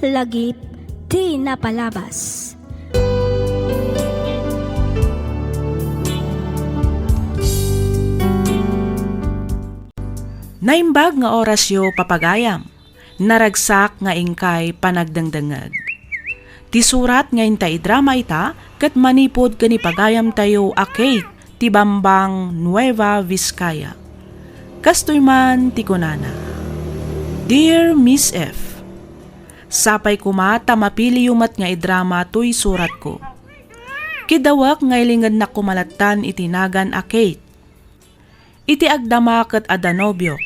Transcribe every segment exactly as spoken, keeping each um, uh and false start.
Lagip ti napalabas. Naimbag nga orasyo, papagayam. Naragsak nga inkay panagdengdengngeg. Ti surat nga inta idrama ita ket manipud ken ni pagayamtayo a Kate ti Bambang, Nueva Vizcaya. Kastoy man ti kunana, Dear Miss F, sapay koma ta mapiliyo met nga idrama toy suratko. Kidawek nga ilingednak koma lattan iti nagan a Kate. Iti agdama ket adda nobiok,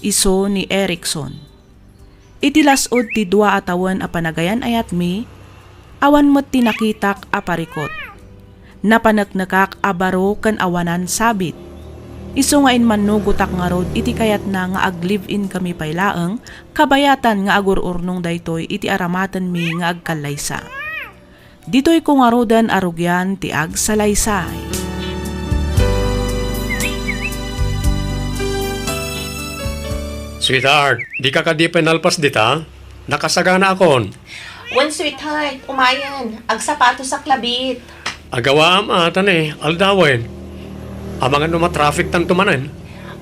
isu ni Erickson. Iti las-ud ti dua a tawen a panagayan-ayatmi, awan met ti nakitak a parikut. Napaneknekak a baro ken awanan sabit. Isu nga immannugotak ngarud iti kayatna nga ag-live-in kami pay laeng, kabayatan nga agur-urnong daytoy iti aramatenmi nga agkallaysa. Ditoyko ngaruden a rugian ti agsalaysay. Sweetheart, dika kadi pay nalpas dita? Nakasaganaakon. Wen, sweetheart, umayen. Agsapatosak labiit. Agawaam a, ta ne, aldawen. Amangan no matraffic tanto manen.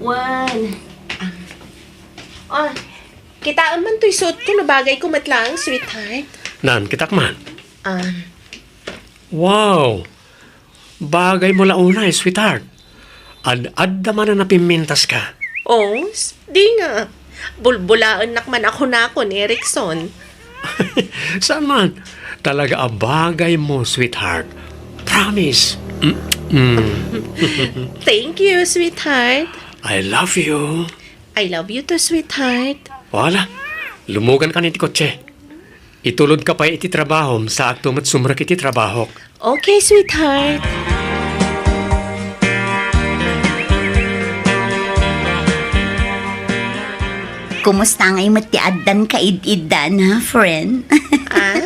Wen. Ah. Oh, kitaem man toy suotko no bagayko met laeng, sweetheart. Nan, kitak man. Ah. Wow! Bagaymo la unay, sweetheart. Ad-adda manen a pimmintaska. Oh, s-, di nga. Bulbulaennak man a kunakon, Erickson. Saan man? Talaga a bagaymo, sweetheart. Promise. Mm, mm. Thank you, sweetheart. I love you. I love you too, sweetheart. Wala. Lumugankan iti kotse. Itulodka pay iti trabahom, saakto met sumrek iti trabahok. Okay, sweetheart. Kumusta ngay met ti addan kaid-iddan, ha, friend? Ah?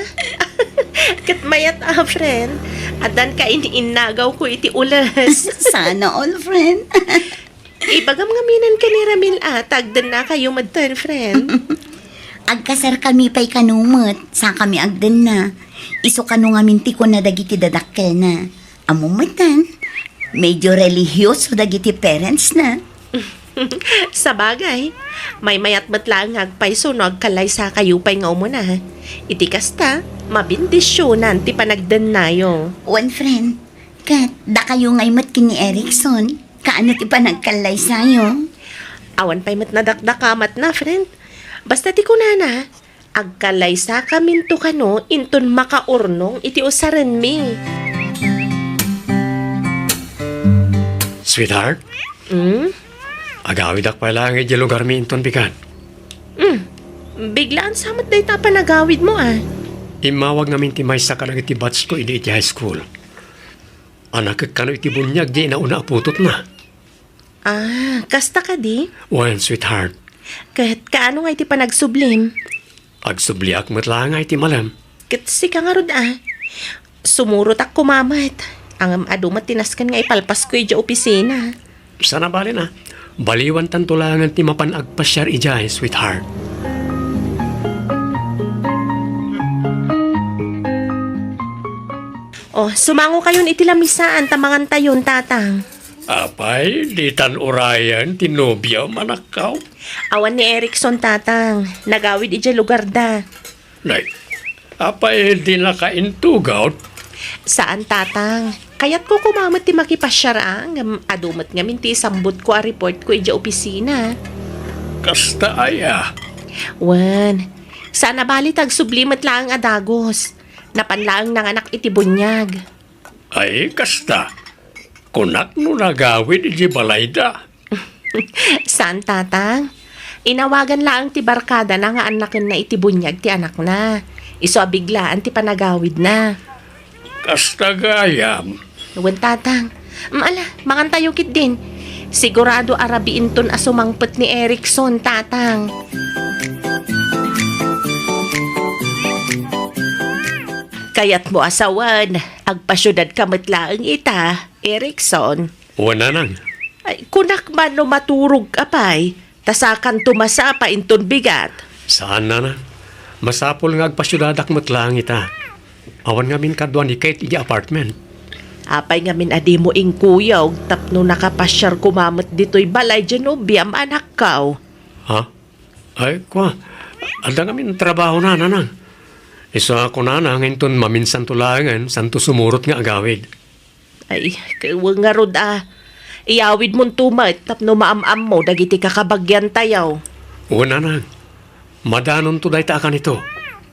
Ket mayat a, friend. Addan kain-innagawko iti ules. Sana all, friend. Ibagam ngamin ken ni Ramil a ta agdennakayo metten, friend. Agkasarkami pay kano met, sakami agdenna. Isu kano ngamin ti kuna dagiti dadakkelna. Ammom metten, medyo relihiyoso dagiti parentsna. Sabagay, maymayat met laeng nga agpayso no agkallaysakayo pay nga umuna. Iti kasta, mabendisionan ti panagdennayo. Wen, friend, ket dakayo ngay met ken ni Erickson. Kaano ti panagkallaysayo? Awan pay met nadakdakamatna, friend. Basta ti kunana, agkallaysakaminto kano inton makaurnong iti usarenmi. Sweetheart? Hmm? Agawidak pay laeng idiay lugarmi inton bigat. Hmm. Biglaan sa met dayta a panagawidmo, ah. Immawag ngamin ti maysa kadagiti batchko idi iti high school. Anakek kano iti buniag diay inauna a putotna. Ah, kasta kadi? Wen, sweetheart. Ket kaano nga iti panagsublim? Agsubliak met laeng iti malem. Ket sika ngarud a. Sumurotak koma met. Ngem adu met ti nasken nga ipalpasko idiay opisina. Saan a bale na. Baliwantanto laengen ti mapan agpasiar idiay, sweetheart. Oh, sumangokayon iti lamisaan ta mangantayon, Tatang. Apay, ditan urayen ti nobiam, anakko? Awan ni Erickson, Tatang. Nagawid idiay lugarda. Nay, apay, dinaka intugaw? Saan, Tatang. Kayatko koma met ti makipasiar a, ngem adu met ngamin ti isambutko a reportko idiay opisina. Kasta aya? Wen, saan a bale ta agsubli met laeng a dagus. Napan laeng nanganak iti buniag. Ay, kasta. Kunak no nagawid idiay balayda. Saan, Tatang. Inawagan laeng ti barkadana nga annakenna iti buniag ti anakna. Isu a biglaan ti panagawidna. Kasta gayam. Wen, Tatang. Mm, ala, mangantayo ketdin. Sigurado a rabiinton a sumangpet ni Erickson, Tatang. Kayatmo a sawen, agpasiudadka met laeng ita, Erickson. Wen, Nanang. Ay, kunak man no maturogka pay, ta sakanto masapa inton bigat. Saan, Nanang. Masapul nga agpasiudadak met laeng ita. Awan ngamin kadua ni Kate iti apartment. Apay ngamin a dimo inkuyog tapno nakapasiar koma met ditoy balay diay nobiam, anakko? Ha? Ay, kua, adda ngamin trabahona, nanang. Isu a kunana nga inton maminsanto laengen, santo sumurot nga agawid. Ay, kewe ngarud a. Iyawidmonto met tapno maam-ammo dagiti kakabagiantayo. Wen, nanang. Madanonto dayta a kanito.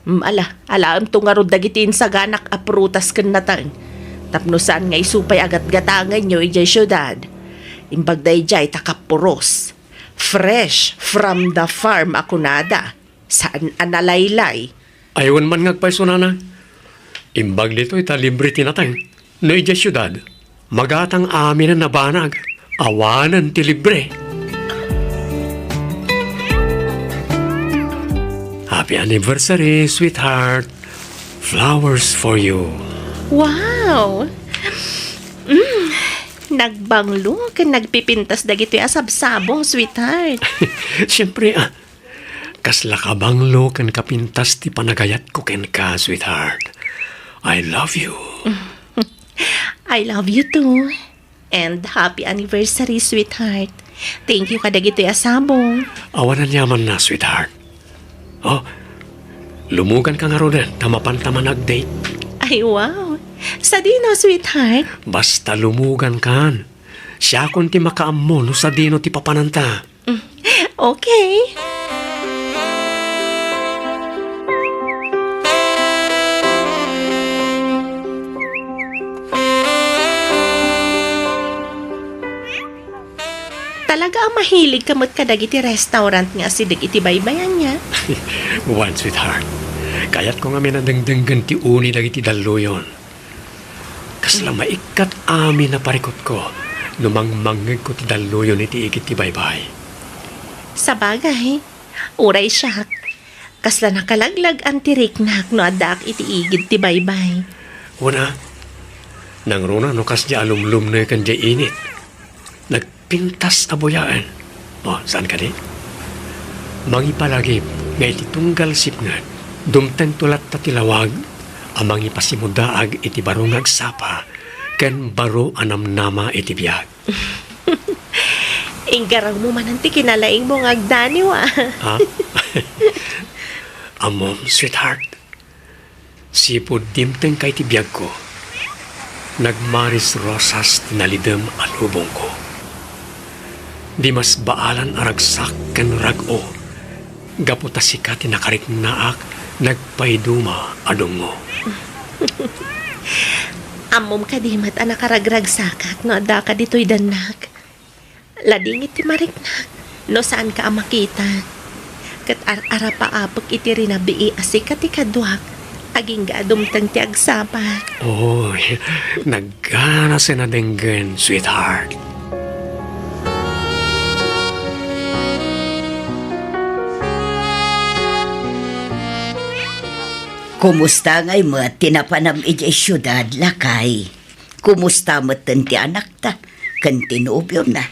Mm, ala, alaemto ngarud dagiti insaganak a prutas ken nateng. Tapno saan nga isu pay a gatgatangenyo idiay siudad. Imbag daydiay ta kapuros. Fresh from the farm a kunada. Saan a nalaylay. Ay, wen man nga agpayso, nanang. Imbag ditoy ta libre ti nateng. No idiay siudad, magatang aminen a banag. Awanen ti libre. Happy anniversary, sweetheart. Flowers for you. Wow! Mm, nagbanglo ken nagpipintas dagitoy a sabsabong, sweetheart. Siyempre, ah, kasla kabanglo ken kapintas ti panagayatko kenka, sweetheart. I love you. I love you too. And happy anniversary, sweetheart. Thank you kadagitoy a sabong. Awan aniamanna, sweetheart. Oh, lumuganka ngaruden ta mapanta man ag-date. Ay, wow. Sadino, sweetheart? Basta lumugankan. Siakon ti makaammo no sadino ti papananta. Okay. Talaga a mahilig ka met kadagiti restaurant nga asideg iti baybay, ania? Wen, sweetheart. Kayatko ngamin a dengdenggen ti uni dagiti dalluyon. Kasla maikkat amin a parikutko no mangmangngegko ti dalluyon iti igid ti baybay. Sabagay, uray siak, kasla nakalaglag-an ti riknak no addaak iti igid ti baybay. Wen a, nangruna no kasdiay a lumlumneken diay init. Nagpintas a buyaen. O, saan kadi? Mangipalagip nga iti tunggal sipnget, dumtengto latta ti lawag a mangipasimudaag iti baro nga agsapa ken baro a namnama iti biag. Inggarawmo manen ti kinalaingmo nga agdaniw, a. Ha? Ammom, sweetheart, sipud dimtengka iti biagko, nagmaris rosas ti nalidem a lubongko. Dimasbaalan a ragsak ken rag-o, gapu ta sika ti nakariknaak nagpaiduma a dungngo. Ammom kadi met a nakaragragsakak no addaka ditoy dannak. Ladingit ti mariknak no saanka a makita. Ket ar-arapaapek iti rinabii a sika ti kaduak, agingga a dumteng ti agsapak. Oy, nagganasen a denggen, sweetheart. Kumusta ngay met ti napanam idiay siudad, lakay? Kumusta metten ti anakta ken ti nobiona?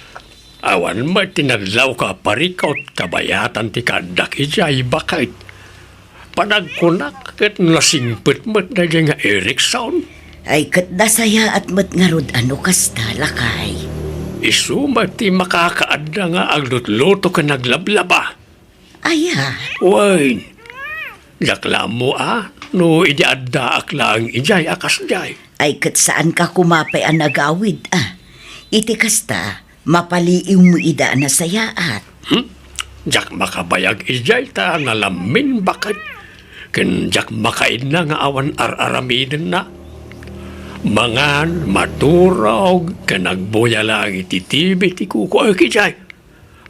Awan met ti nadlawko a parikut kabayatan ti kaaddak idiay, baket. Panagkunak ket nasingpet met daydiay nga Erickson. Ay, ket nasayaat met ngarud a no kasta, lakay. Isu met ti makakaadda nga aglutluto ken aglablaba. Aya? Wen, diak la ammo a no idi addaak laeng idiay a kasdiay. Ay, ket saanka koma pay a nagawid a. Iti kasta, mapaliiwmo ida a nasayaat. Hmm? Diak makabayag idiay ta nalammin, baket. Ken diak makainna nga awan ar-aramidenna. Mangan, maturog, ken agbuya laeng iti T V ti kukuaek idiay.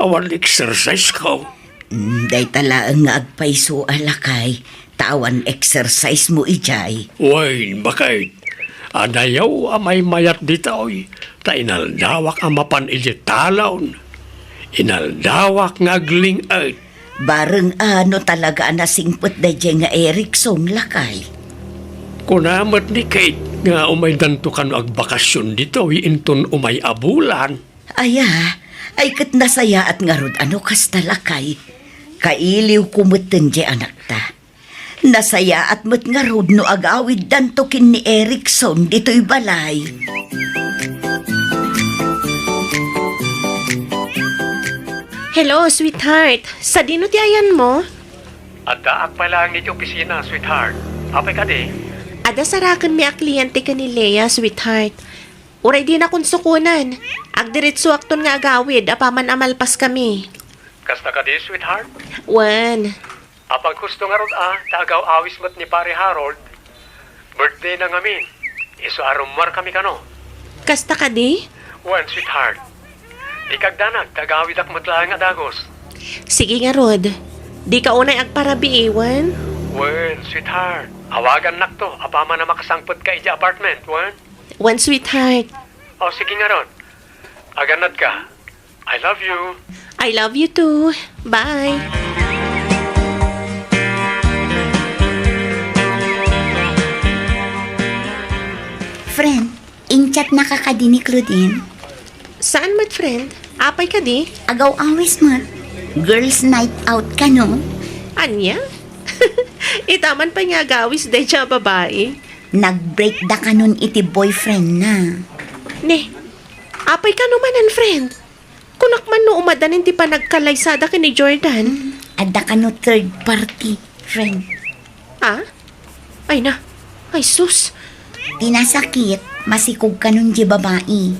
Awan exercise ko. Mm, dayta laeng nga agpayso a lakay, ta awan exercise mo idiay. Wen, baket. Adayo a maymayat ditoy, ta inaldawak a mapan idiay talon. Inaldawak nga agling-et. Bareng a no talaga a nasingpet daydiay nga Erickson, lakay. Kuna met ni Kate nga umaydanto kano agbakasyon ditoy inton umay a bulan. Aya, ay ket nasayaat ngarud a no kasta, lakay. Kailiwko metten diay anakta. Nasayaat met ngarud no agawiddanto ken ni Erickson ditoy balay. Hello, sweetheart. Sadino ti ayanmo? Addaak pay laeng iti opisina, sweetheart. Apay kadi? Adda sarakenmi a kliyente ken ni Lea, sweetheart. Uray dinakon sukonen, agdiretsoakton nga agawid apaman a malpaskami. Kasta kadi, sweetheart? Wen. Apaghusto ngarud a, ta agaw-awis met ni Pare Harold. Birthday na ngamin. Isu a rummuarkami kano. Kasta kadi? Wen, sweetheart. Dika agdanag ta agawidak met laeng a dagus. Sige ngarud. Dika unay agparabii, wen? Wen, sweetheart. Awagannakto apaman a makasangpetka idiay apartment, wen? Wen, sweetheart. O, sige ngarud. Agannadka. I love you. I love you too. Bye. Friend, in-chatnaka kadi ni Claudine? Saan met, friend? Apay kadi? Agaw-awis met. Girls' night out kano? Ania? Ita man pay nga agawis dayta a babai. Nag-break da kanon iti boyfriend na. Ne, apay kano manen, friend? Kunak man no umadanin ti panagkallaysada ken ni Jordan. Mm, adda kano third party, friend. Ah? Ay na. Ay sus. Ti nasakit, masikog kanon ti babai.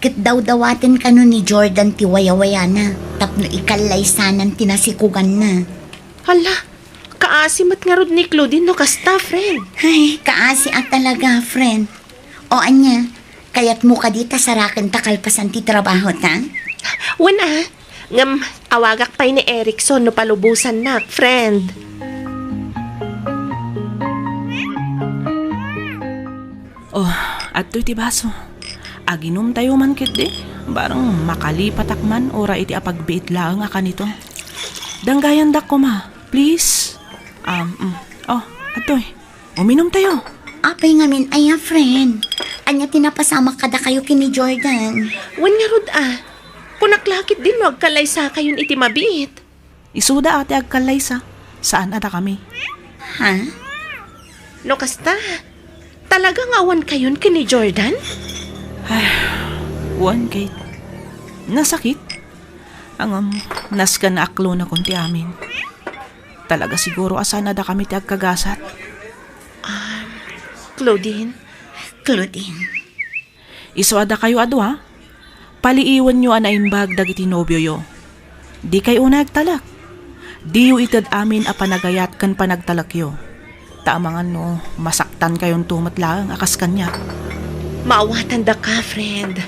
Ket dawdawaten kano ni Jordan ti wayawayana tapno ikallaysanan ti nasikoganna. Hala, kaasi met ngarud ni Claudine no kasta, friend. Ay, kaasi a talaga, friend. O ania, kayatmo kadi ta sarakenta kalpasan ti trabahota? Wen a, ngem awagak pay ni Erickson no palubosannak, friend. Oh, adtoy ti baso. Aginumtayo man ketdi, barang makalipatak man uray iti apagbiit laeng a kanito. Danggayandak koma, please. Um, mm. Oh, adtoy. Uminumtayo. Apay ngamin aya, friend? Ania ti napasamak kadakayo ken ni Jordan? Wen ngarud a. Kunak la ketdi no agkallaysakayon iti mabiit. Isuda a ti agkallaysa. Saan a dakami. Ha? No kasta, talaga nga awan kayon ken ni Jordan? Ay, wen, Kate. Nasakit. Ngem, nasken a aklonakon ti amin. Talaga siguro a saan a dakami ti agkagasat. Ah, Claudine? Claudine. Isu a dakayo a dua, paliiwenyo a naimbag dagiti nobioyo. Dikay unay agtalek. Diyo ited amin a panagayat ken panagtalekyo. Ta amangan no masaktankayonto met laeng a kas kaniak. Maawatandaka, friend.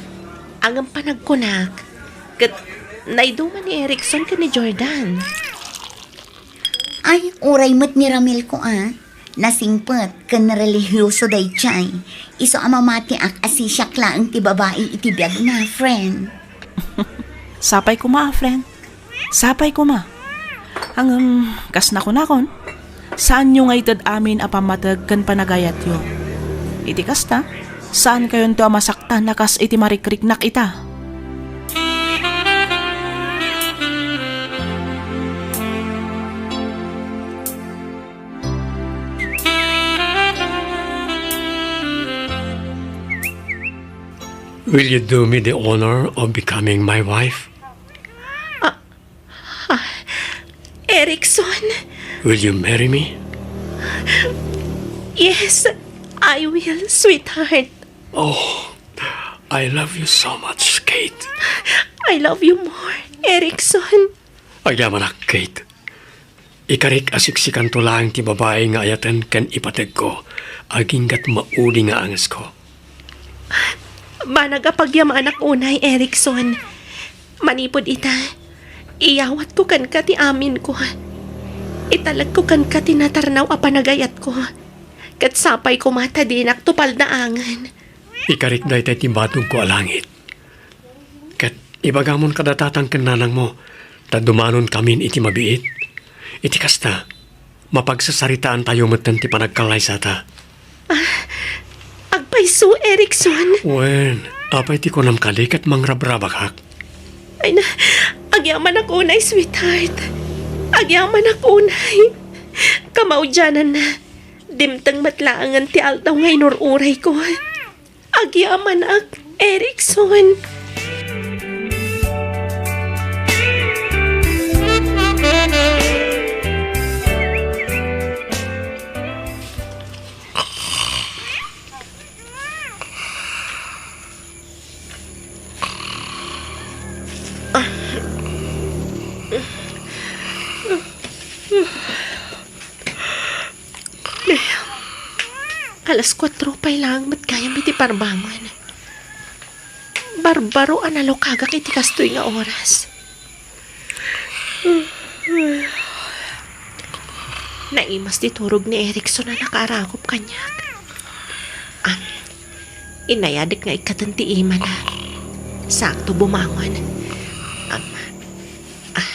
Ngem panagkunak, ket naiduma ni Erickson ken ni Jordan. Ay, uray met ni Ramil ko a. Nasingpet ken relihioso daydiay. Isu a mamatiak a sisiak laeng ti babai iti biagna, friend. Sapay koma a, friend. Sapay koma. Ngem, kas nakunakon, saanyo nga ited amin a pammateg ken panagayatyo. Iti kasta, saankayonto a masaktan a kas iti marikriknak ita. Will you do me the honor of becoming my wife? Ah, ah, Erickson. Will you marry me? Yes, I will, sweetheart. Oh, I love you so much, Kate. I love you more, Erickson. Agyamanak, Kate. Ikarik a siksikanto laeng ti babai nga ayaten ken ipategko, aginggat maudi nga angesko. Banag a pagyamanak unay, Erickson. Manipud ita, iyawatko kenka ti aminko. Italekko kenka ti natarnaw a panagayatko. Ket sapay koma ta dinak tupaldaangen. Ikarik dayta ti badongko a langit. Ket ibagamon kada tatang ken nanangmo, ta dumanonkamin iti mabiit. Iti kasta, mapagsasaritaantayo metten ti panagkallaysata. Ah, agpayso, Erickson. Wen, apay ti kunam kadi ket mangrabrabakak? Ay na, agyamanak unay, sweetheart. Agyamanak unay. Kamaudiananna, dimteng met laengen ti aldaw nga inur-urayko. Agyamanak, Erickson. Alas kuatro pay laeng met gayam iti parbangon. Barbaro a nalukagak iti kastoy nga oras. Naimas ti turog ni Erickson a nakaarakup kaniak. Am, inayadek nga ikkaten ti imana. Sakto bumangon. Am, ah,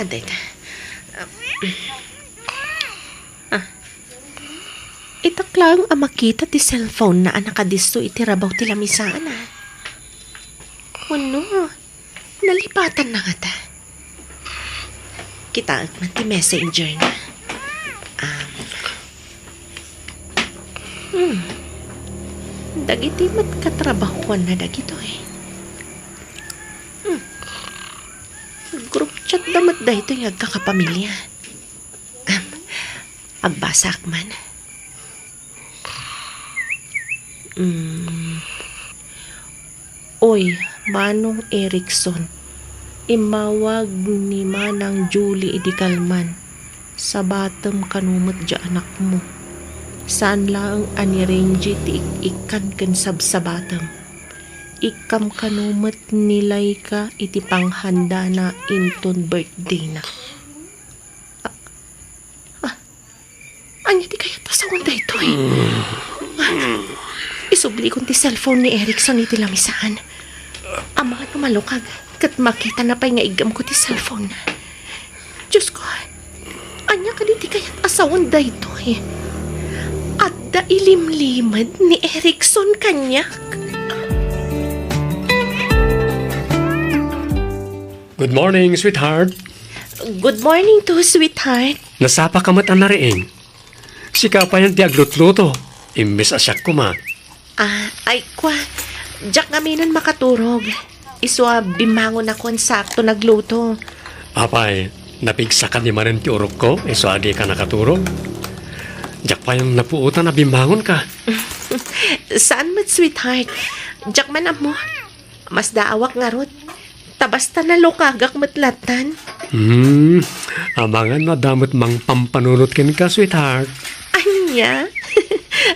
adayta. Am, ah, itak laeng a makita ti cellphone na a nakadisso iti rabaw ti lamisaan, a. Wenno, nalipatanna ngata? Kitaek man ti messenger na. Um, hmm. Dagiti met katrabahuanna dagitoy. Hmm. Group chat da met daytoy nga agkakapamilya. Um, agbasaak man. Mm. Oy, Manong Erickson, immawag ni Manang Julie idi kalman. Sabatem kano met diay anakmo. Saan laeng a ni Renji ti ik-ikkan ken sabsabatem. Ikkam kano met ni Laika iti panghandana inton birthday-na. Ah, ah, Ania ti kayat a sawen daytoy? Ah, isublikon ti cellphone ni Erickson iti lamisaan. Amangan no malukag ket makitana pay nga iggamko ti cellphone. Diosko, ania kadi ti kayat a sawen daytoy? Adda ilimlimed ni Erickson kaniak? Good morning, sweetheart. Good morning too, sweetheart. Nasapa ka met a nariing. Sika payen ti aglutluto. Imbes a siak koma. Ah, ay, kwa. Diak ngaminen makaturog. Isu a bimmangonakon sakto nagluto. Apay, napigsa kadi manen ti urokko, isu a dika nakaturog? Diak payen napuotan a bimmangonka. Saan met, sweetheart. Diak man ammo. Masdaawak ngarud. Ta basta nalukagak met lattan. Hmm, amangan no adda met mangpampanunot kenka, sweetheart. Ania?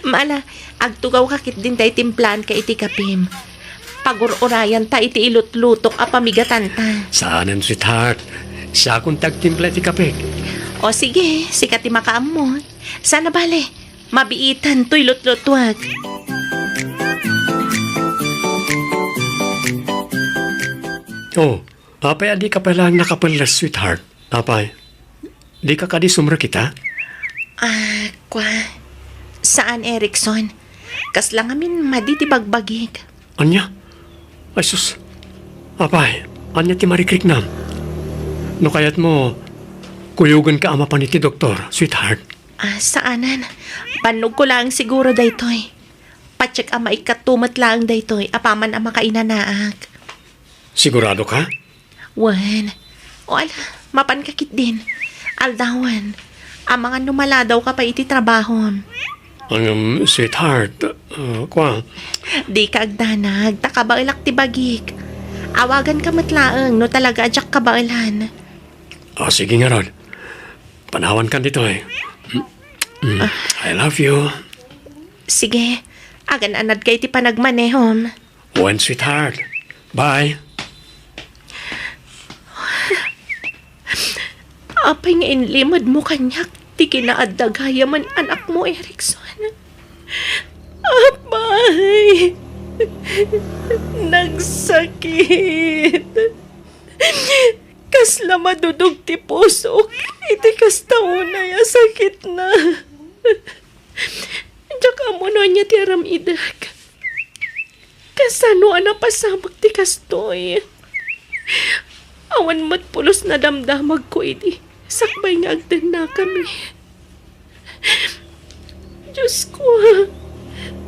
Mala, agtugawka ketdin ta itimplaanka iti kapim. Pagur-urayanta iti ilutlutok a pamigatanta. Saanen, sweetheart. Siakon ti agtimpla iti kapek. O sige, sika ti makaammo. Saan a bale, mabiitan toy lutlutuak. Oh, apay a dika pay laeng nakapelles, sweetheart? Apay, dika kadi sumrekita? Ah, kwa. Saan, Erickson. Kasla ngamin madi ti bagbagik. Ania? Ay sus. Apay, ania ti marikriknam? No kayatmo, kuyogenka a mapan iti doktor, sweetheart. Ah, saanen. Bannogko laeng siguro daytoy. Patiek a maikkatto met laeng daytoy apaman a makainanaak. Sigurado ka? Wen. O ala, mapanka ketdin. Aldawen. Amangan no maladawka pay iti trabahom. Ngem, sweetheart, uh, kwa. Dika agdanag, ta kabaelak ti bagik. Awaganka met laeng no talaga a diak kabaelan. O, sige ngarud. Panawankan ditoy. Mm, I love you. Sige, agan-anadka iti panagmanehom. Wen, sweetheart. Bye. Apay nga inlimedmo kaniak ti kinaadda gayamen anakmo, Erickson? Apay! Nagsakit! Kasla madudog ti pusok iti kasta unay a sakitna. Diak ammo no ania ti aram-idek. Kasano a napasamak ti kastoy? Awan met pulos nadamdamagko idi Sakbay nga agtennakami. Diosko,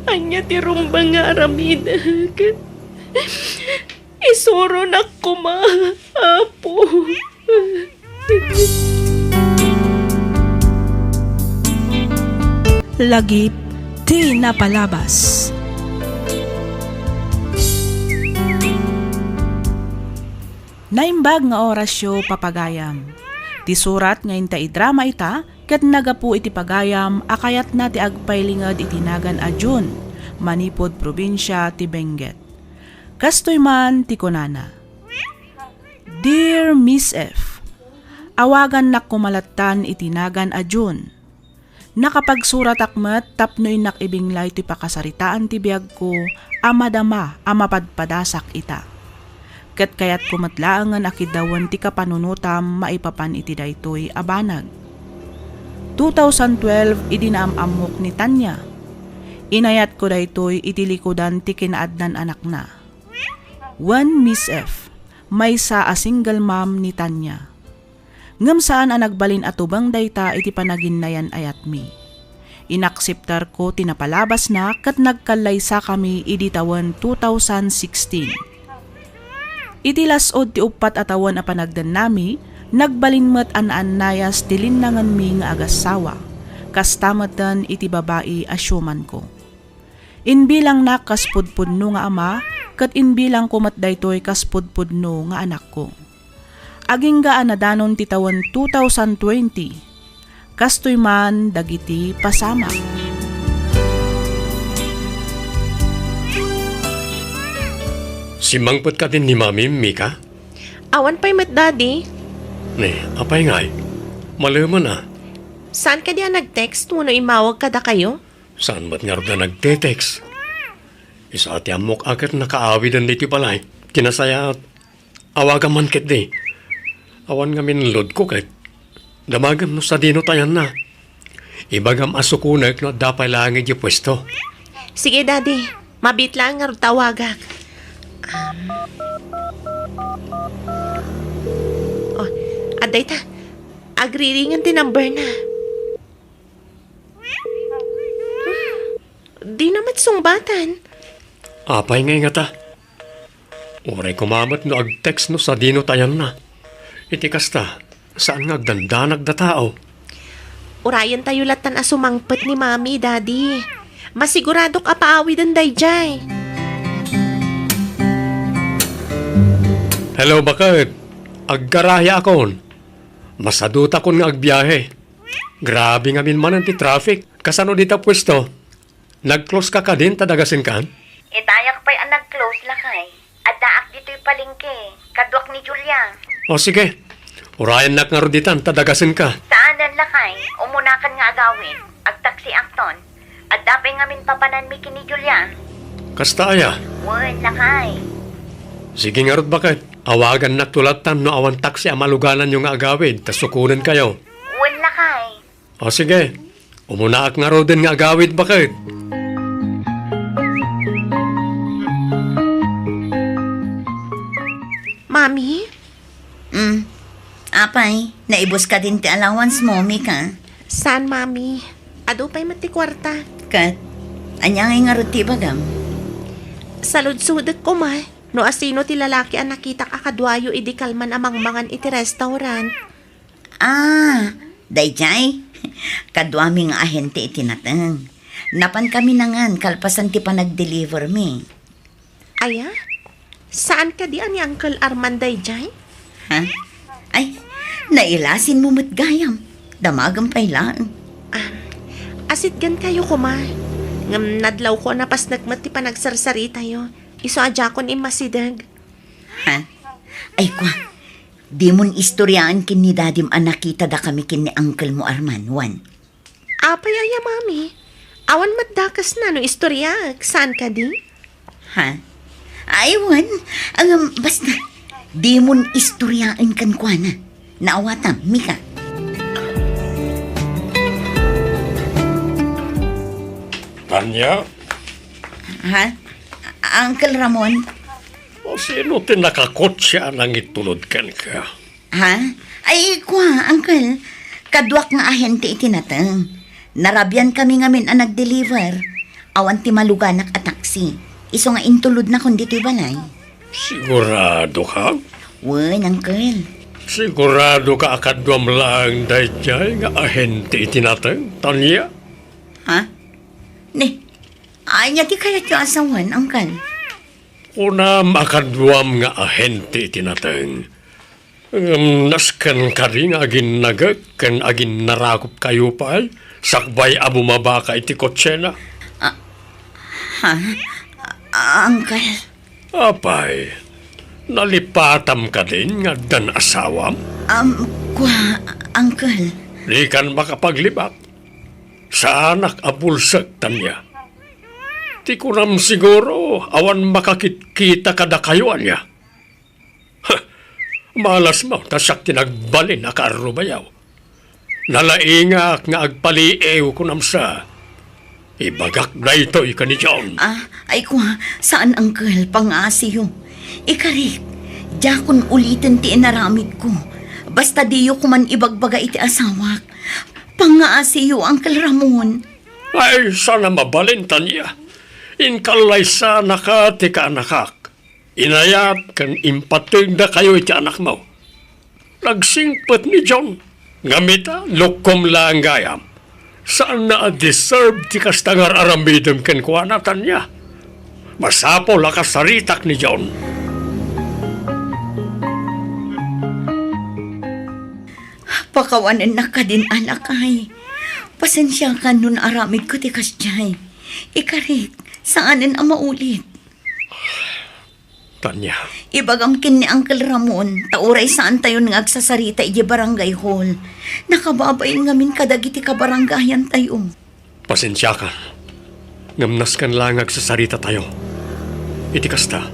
ania ti rumbeng nga aramidek? Isuronak koma, Apo. Lagip ti napalabas. Naimbag nga orasyo, papagayam. Ti surat nga inta idrama ita ket naggapu iti pagayam a kayatna ti agpailinged iti nagan a June, manipud probinsia ti Benguet. Kastoy man ti kunana, "Dear Miss F, awagannak koma lattan iti nagan a June. Nakapagsuratak met tapno innak ibinglay ti pakasaritaan ti biagko a madama a mapadpadasak ita. Ket kayatko met laengen a kiddawen ti kapanunotam maipapan iti daytoy a banag. Two thousand twelve idi naam-ammok ni Tanya. Inayatko daytoy iti likudan ti kinaadnan anakna. Wen Miss F, maysa a single mom ni Tanya. Ngem saan a nagbalin a tubeng dayta iti panaginnayan-ayatmi. Inakseptarko ti napalabasna ket nagkallaysakami idi tawen two thousand sixteen. Iti las-ud ti uppat a tawen a panagdennami, nagbalin met a naannayas ti linnangenmi nga agassawa. Kasta metten iti babai a siumanko. Imbilangnak kas pudpudno nga ama, ket imbilangko met daytoy kas pudpudno nga anakko. Agingga a nadanon ti tawen two thousand twenty. Kastoy man dagiti pasamak. Simmangpet kadin ni Mami, Mika? Awan pay met, Daddy. Ne, apay ngay? Malemen a. Saan kadi a nag-text wenno immawag kadakayo? Saan met ngarud a nagte-text? Isu a ti ammok a ket nakaawiden ditoy balay. Ti nasayaat, awagam man ketdi. Awan ngamin loadko ket damagem no sadino ti ayanna. Ibagam a sukonek no adda pay laeng idiay puesto. Sige, Daddy. Mabiit laeng ngarud ta awagak. Um, oh, adda ita. Agriringen ti number na. Dina met sungbatan. Apay ngay ngata? Uray koma met no ag-text no sadino ti ayanna. Iti kasta, saan nga agdandanag da tao. Urayentayo lattan a sumangpet ni Mami, Daddy. Masiguradok a paawiden daydiay. Hello, baket. Aggarahiakon. Masadutakon nga agbiahe. Grabe ngamin manen ti traffic. Kasano dita puesto? Nag-close ka kadin ta dagasenkan? Itayak pay a nag-close, lakay. Addaak ditoy palengke. Kaduak ni Julia. O sige. Urayennak ngarud ditan ta dagasenka. Saanen, lakay. Umunakan nga agawid. Agtaksiakton. Adda pay ngamin papananmi ken ni Julia. Kasta aya? Wen, lakay. Sige ngarud, baket. Awagannakto lattan no awan taksi a malugananyo nga agawid ta sukonenkayo. Wen, lakay. O sige, umunaak ngaruden nga agawid, baket. Mami? Mm. Apay, naibus kadin ti allowance mo, Mika? Saan, Mami. Adu pay met ti kuarta. Ket, ania ngay ngarud ti ibagam? Saludsodek koma no asino ti lalaki a nakitak a kaduayo idi kalman a mangmangan iti restaurant. Ah, daydiay? Kaduami nga ahente iti nateng. Napankami nangan kalpasan ti panagdelivermi. Aya? Saan kadi a ni Uncle Arman daydiay? Ha? Ay, nailasinmo met gayam. Damagem pay laeng. Ah, asitgankayo koma. Ngem nadlawko a napasnek met ti panagsarsaritayo. Isu a diakon immasideg. Ha? Ay, kua, dimon istoriaen ken ni dadim a nakitada kami ken ni uncle mo Arman, wen? Apay aya, Mami? Awan met dakesna no istoriaek, saan kadi? Ha? Ay, wen, ngem basta, dimon istoriaen kenkuana. Naawatam, Mika. Tanya? Ha? Uncle Ramon? O sino ti nakakotse a nangitulod kenka? Ha? Ay, kua, Uncle. Kaduak nga ahente iti nateng. Narabian kami ngamin a nag-deliver. Awan ti maluganak a taxi. Isu nga intulodnakon ditoy balay. Sigurado ka? Wen, Uncle. Sigurado ka a kaduam laeng daydiay nga ahente iti nateng, Tania? Ha? Ni, ania ti kayatyo a sawen, Uncle? Kunam a kaduam nga ahente iti nateng. Ngem nasken kadi nga aginnagek ken aginnarakopkayo pay sakbay a bumabaka iti kotsena? Ah, ha? Ah, Uncle. Apay, nalipatam kadin nga addan asawam? Um, kua, Uncle. Dikan makapaglibak. Saanak a bulsek, Tania. Ti kunam siguro, awan makakitkita kadakayo, ania? Huh, malasmo, ta siak ti nagbalin a kaarrubayo. Nalaingak nga agpaliiw, kunam sa. Ibagak daytoy ken ni John. Ah, ay kua, saan, Uncle, pangngaasiyo. Ikarik, diakon uliten ti inaramidko. Basta diyo koman ibagbaga iti asawak. Pangngaasiyo, Uncle Ramon. Ay, saan a mabalin, Tania. Inkallaysanaka ti kaanakak. Inayat ken impategdakayo iti anakmo. Nagsingpet ni John. Ngem ita, lukkom laeng gayam. Saanna a deserve ti kasta nga ar-aramidem kenkuana, Tania. Masapul a kasaritak ni John. Pakawanennak kadin, anakay. Pasensiakan no naaramidko ti kasdiay. Ikarik, saanen a maulit. Tania. Ibagam ken ni Uncle Ramon, ta uray saantayon nga agsasarita idiay barangay hall. Nakababain ngamin kadagiti kabarangayantayo. Pasensiakan. Ngem nasken laeng nga agsasaritatayo. Iti kasta,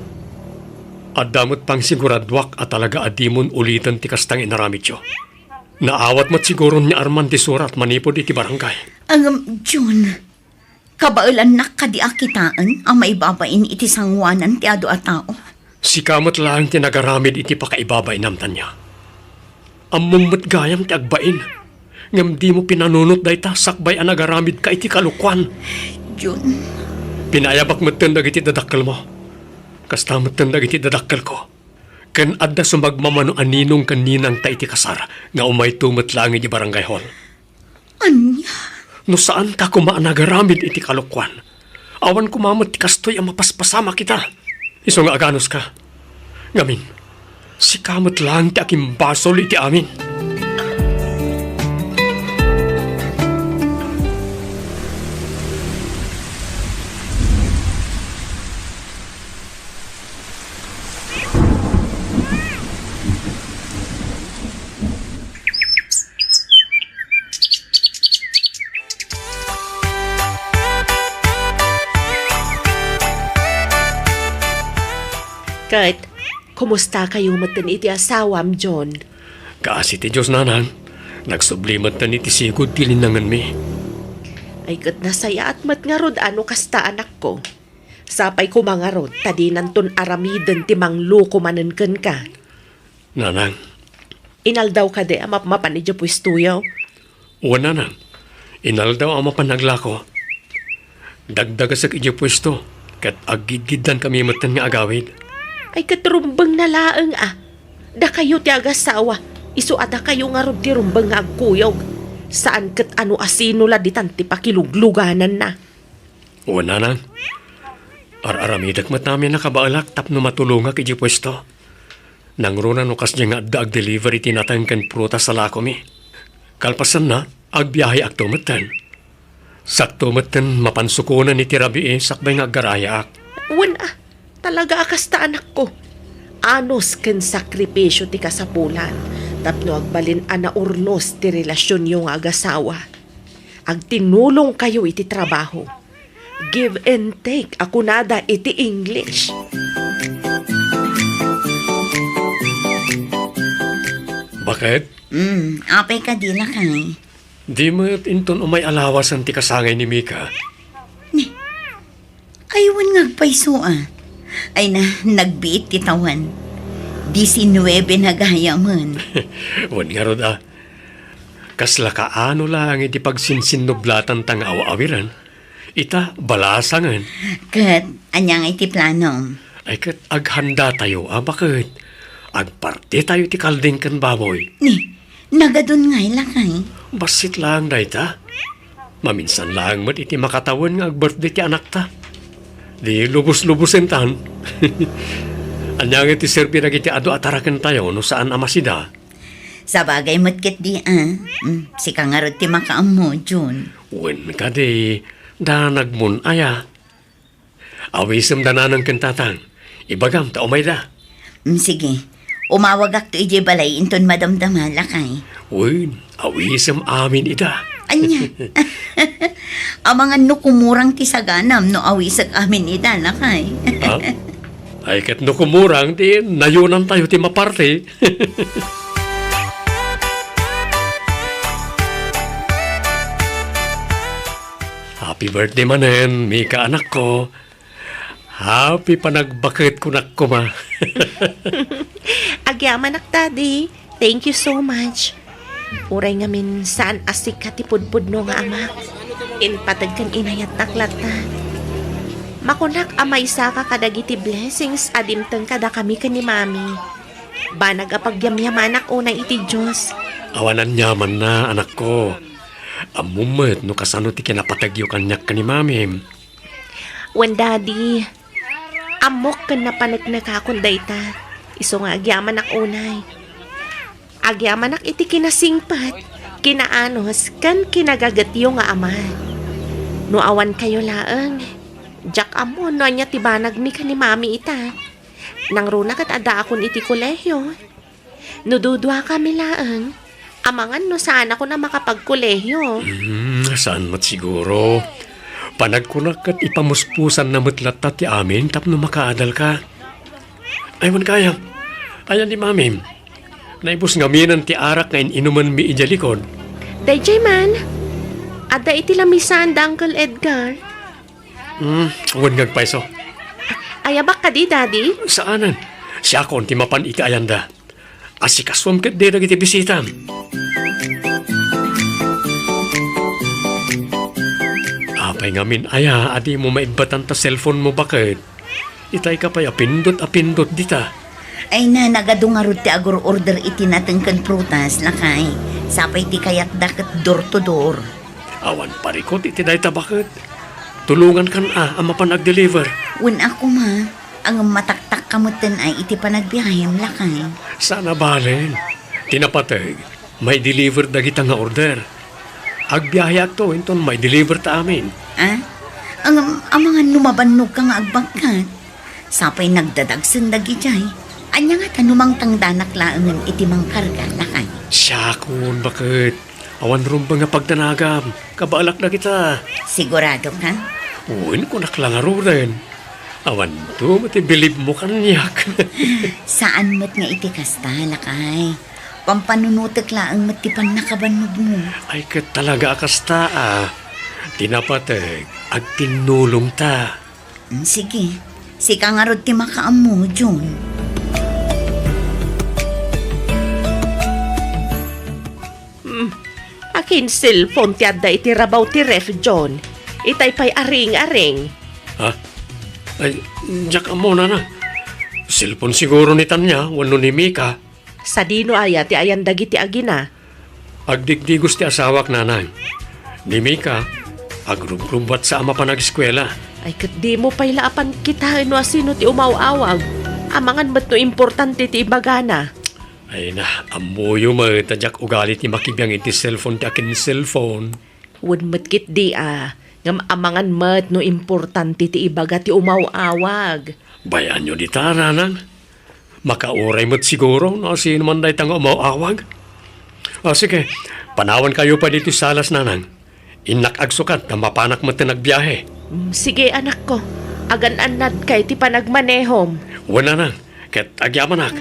adda met pangsiguraduak a talaga a dimon uliten ti kasta nga inaramidyo. Naawat met siguron ni Arman ti surat manipud iti barangay. Ngem, John, kabaelannak kadi a kitaen a maibabain iti sangoanan ti adu a tao? Sika met laeng ti nagaramid iti pakaibabainam, Tania. Ammom met gayam ti agbain, ngem dimo pinanunot dayta sakbay a nagaramidka iti kalokuan. John. Pinaayabak metten dagiti dadakkelmo. Kasta metten dagiti dadakkelko. Ken adda sumagmamano a ninong ken ninangta iti kasar nga umayto met laeng iti barangay hall. Ania? No saanka koma a nagaramid iti kalokuan, awan koma met ti kastoy a mapaspasamak ita. Isu nga aganuska. Ngamin, sika met laeng ti akimbasol iti amin. Ket, kumustakayo metten iti asawam, John? Kaasi ti Dios, nanang. Nagsubli metten iti sigud ti linangenmi. Ay, ket nasayaat met ngarud a no kasta, anakko. Sapay koma ngarud ta dinanton aramiden ti mangloko manen kenka. Nanang. Inaldaw kadi a mapmapan idiay puestoyo? Wen, nanang. Inaldaw a mapan naglako. Dagdagasek idiay puesto, ket aggidgiddankami metten nga agawid. Ay, ket rumbengna laeng a. Dakayo ti agasawa, isu a dakayo ngarud ti rumbeng nga agkuyog. Saan ket a no asino la ditan ti pakiluglugananna. Wen, nanang. Ar-aramidek met amin a kabaelak tapno matulongak idiay puesto. Nangruna no kasdiay nga adda agdeliver iti nateng ken prutas a lakomi. Kalpasanna, agbiaheakto metten. Sakto metten mapan sukonen iti rabii sakbay nga aggarahiak. Wen a, talaga a kasta, anakko. Anus ken sakripisio ti kasapulan tapno agbalin a naurnos ti relasionyo nga agasawa. Agtinulongkayo iti trabaho. Give and take a kunada iti English. Baket? Mm, apay kadi, lakay? Di met inton umay a lawasen ti kasangay ni Mika. Ni, ay, wen nga agpayso a. Ay na, nagbiit ti tawen. Diecinuebe na gayamen. Wen ngarud a, kasla kaano laeng iti pagsinsinnublatanta nga aw-awiren? Ita, balasangen. Ket ania nga iti planom? Ay, ket aghanda tayo a baket. Agparti tayo iti kalding ken baboy. Ni, nagadun ngay, lakay. Bassit laeng dayta. Maminsan laeng met iti makatawen nga agbirthday ti anakta. Di lubos-lubosen tan. Ania nga iti serbi dagiti adu a tarakentayo no saan a masida? Sabagay met ketdi a. Mm, sika ngarud ti makaammo, Jun. Wen kadi, danagmon aya. Awisem da nanang ken tatang. Ibagam ta umayda. Mm, sige. Umawagakto idiay balay inton madamdama, lakay. Wen, awisem amin ida. Ania? Amangan no kumurang ti saganam no awisek amin ida, lakay. Ha? Ay, ket no kumurang, ti nayonantayo ti maparti. Happy birthday manen, Mika, anakko. Happy panagbaket kunak koma. Agyamanak, Daddy. Thank you so much. Uray ngamin saan a sika ti pudpudno nga ama. Impateg ken inayatnak latta. Makunak a maysaka kadagiti blessings a dimteng kadakami ken ni Mami. Banag a pagyamyamanak unay iti Dios. Awan aniamanna, anakko. Ammom met no kasano ti kinapategyo kaniak ken ni Mamim. Wen, Daddy, ammok ken napaneknekakon dayta. Isu nga agyamanak unay. Agyamanak iti kinasingpet, kinaanus, ken kinagagetyo nga ama. No awan kayo laeng, diak ammo no ania ti banagmi ken ni Mami ita. Nangruna ket addaakon iti kolehio. No duduakami laeng, amangan no saanakon a makapagkolehio. Hmm, saan met siguro. Panagkunak ket ipamuspusanna met latta ti amin tapno makaadalka. Ay, wen kayam. Ayan ni Mamim. Naibus ngaminen ti arak nga in-inumenmi idiay likod. Daydiay man. Adda iti lamisaan da Uncle Edgar. Hmm, wen nga agpayso. Ayabak kadi, Daddy? Saanen. Siakon ti mapan iti ayanda. Asikasuam ketdi dagiti bisitam. Apay ngamin aya a dimo maibbatan ta cellphone mo, baket? Itay ka pay a pindot a pindot dita. Ay na, nagadu ngarud ti agur-order iti nateng ken prutas, lakay. Sapay ti kayatda ket door to door. Awan parikut iti dayta, baket. Tulongankan a, a mapan agdeliver. Wen a koma, ngem mataktakka metten ay iti panagbiahem, lakay. Saan a balen. Ti napateg, maideliver dagita nga order. Agbiaheakto inton maideliver ta amin. Ah? Ngem amangan no mabannogka nga agbagkat? Sapay nagdadagsen dagidiay. Ania ngata no mangtangdanak laengen iti mangkarga, lakay? Siakon, baket. Awan rumbeng nga pagdanagam. Kabaalak dagita. Sigurado ka? Wen, kunak la ngaruden. Awanto met ti bilibmo kaniak. Saan met nga iti kasta, lakay. Pampanunotek laeng met ti pannakabannogmo. Ay, ket talaga a kasta a. Ti napateg, agtinnulongta. Mm, sige. Sika ngarud ti makaammo, Jun. Hmm. Akin cellphone ti adda iti rabaw ti ref, John? Itay pay aring-aring. Ha? Ay, diak ammo, nana. Cellphone siguro ni Tanya wenno ni Mika. Sadino aya ti ayan dagiti agina? Agdigdigos ti asawak, nanang. Ni Mika, agrugrubbat sa a mapan ageskuela. Ay, ket dimo pay la apan kitaen no asino ti umaw-awag. Amangan met no importante ti ibagana. Ay na, ammoyo met a diak ugali ti makibiang iti cellphone ti akin cellphone. Wen met ketdi a, ngem amangan met no importante ti ibaga ti umaw-awag. Bayaanyo dita, nanang. Makauray met siguro no asino man dayta nga umaw-awag. Ah, sige, panawankayo pay ditoy salas, nanang. Innak agsukat ta mapanak metten agbiahe. Mm, sige, anakko. Agan-annadka iti panagmanehom. Wen, nanang, ket agyamanak.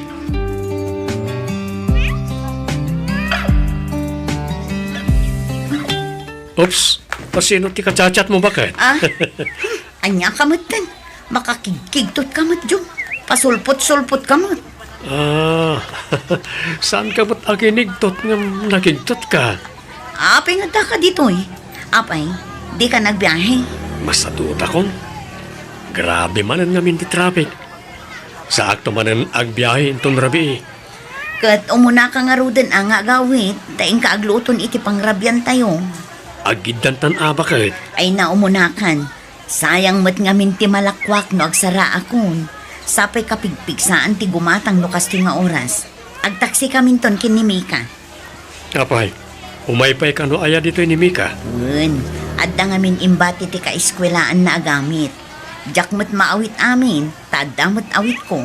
Oops, asino ti kachat-chat mo, baket? Ah? Ania ka metten? Makakigkigtot ka met, Jun. Pasulpot-sulpot ka met. Ah, saanka met aginigtot ngem nakigtotka? Apay nga addaka ditoy? Apay, dika nagbiahe? Masadutakon. Grabe manen ngamin ti traffic. Saakto manen agbiahe inton rabii. Ket umunaka ngaruden a nga agawid, ta inka agluton iti pangrabiantayo. Aggiddantan a baket? Ay, naumunakan. Sayang met ngamin ti malakuak no agsaraakon. Sapay kapigpigsaan ti gumatang no kastoy nga oras. Agtaksikaminton ken ni Mika. Apay, umay pay kano aya ditoy ni Mika? Wen, adda ngamin imbati ti kaeskuelaanna a gamit. Diak met maawit amin, ta adda met awitko.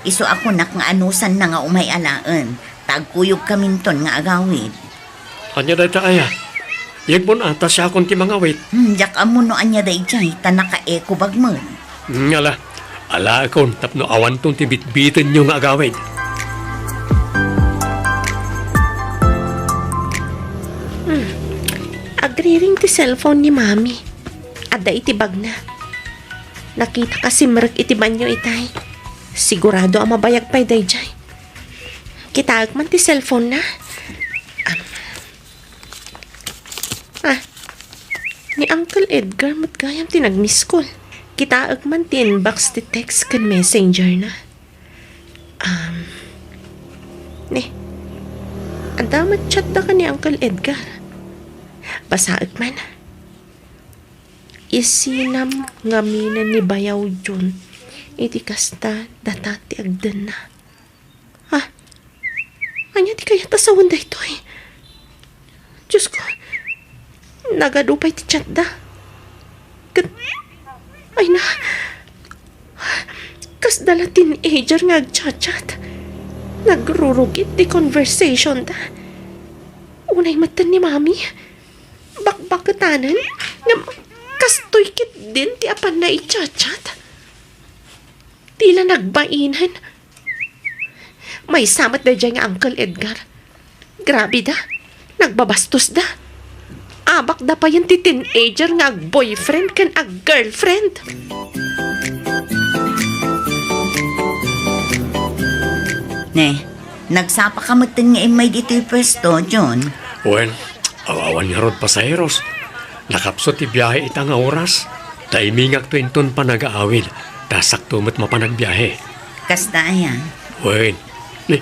Isu a kunak nga anusanna nga umay alaen, ta agkuyogkaminton nga agawid. Ania dayta aya? Yegmon a ta siakon ti mangawit. Hmm, diak ammo no ania daydiay, ta nakaekobag met. Hmm, ala, alaekon tapno awanton ti bitbitenyo nga agawid. Hmm. Agriring ti cellphone ni Mami. Adda iti bagna. Nakitaka simrek iti banyo itay. Sigurado a mabayag pay daydiay. Kitaek man ti cellphone na. Am. Ah, ni Uncle Edgar met gayam ti nag-miss call. Kitaek man ti inbox ti text ken messenger na. Um, ne, adda met chat da ken ni Uncle Edgar. Basaek man. Isinam ngaminen ni Bayaw Jun iti kasta data ti agdenna. Ah, ania ti kayat a sawen daytoy? Diyos ko, nagadu pay ti chat da. Ket, ay na, kasda la teenager nga agchat-chat. Nagrurugit ti conversation da. Unay metten ni Mami. Bakbaketanen? Ngem, kastoy ketdin ti apanna i-chat-chat? Ti la nagbainen. Maysa met daydiay nga Uncle Edgar. Grabe da. Nagbabastos da. Abak da payen ti teenager nga ag-boyfriend ken ag-girlfriend. Ne, nagsapa ka metten nga immay ditoy pwesto, John? Wen, aw-awan ngarud pasaheros. Nakapsut ti biahe ita nga oras. Ta imingakto inton panagaawid, ta sakto met mapan agbiahe. Kasta aya? Wen, ni,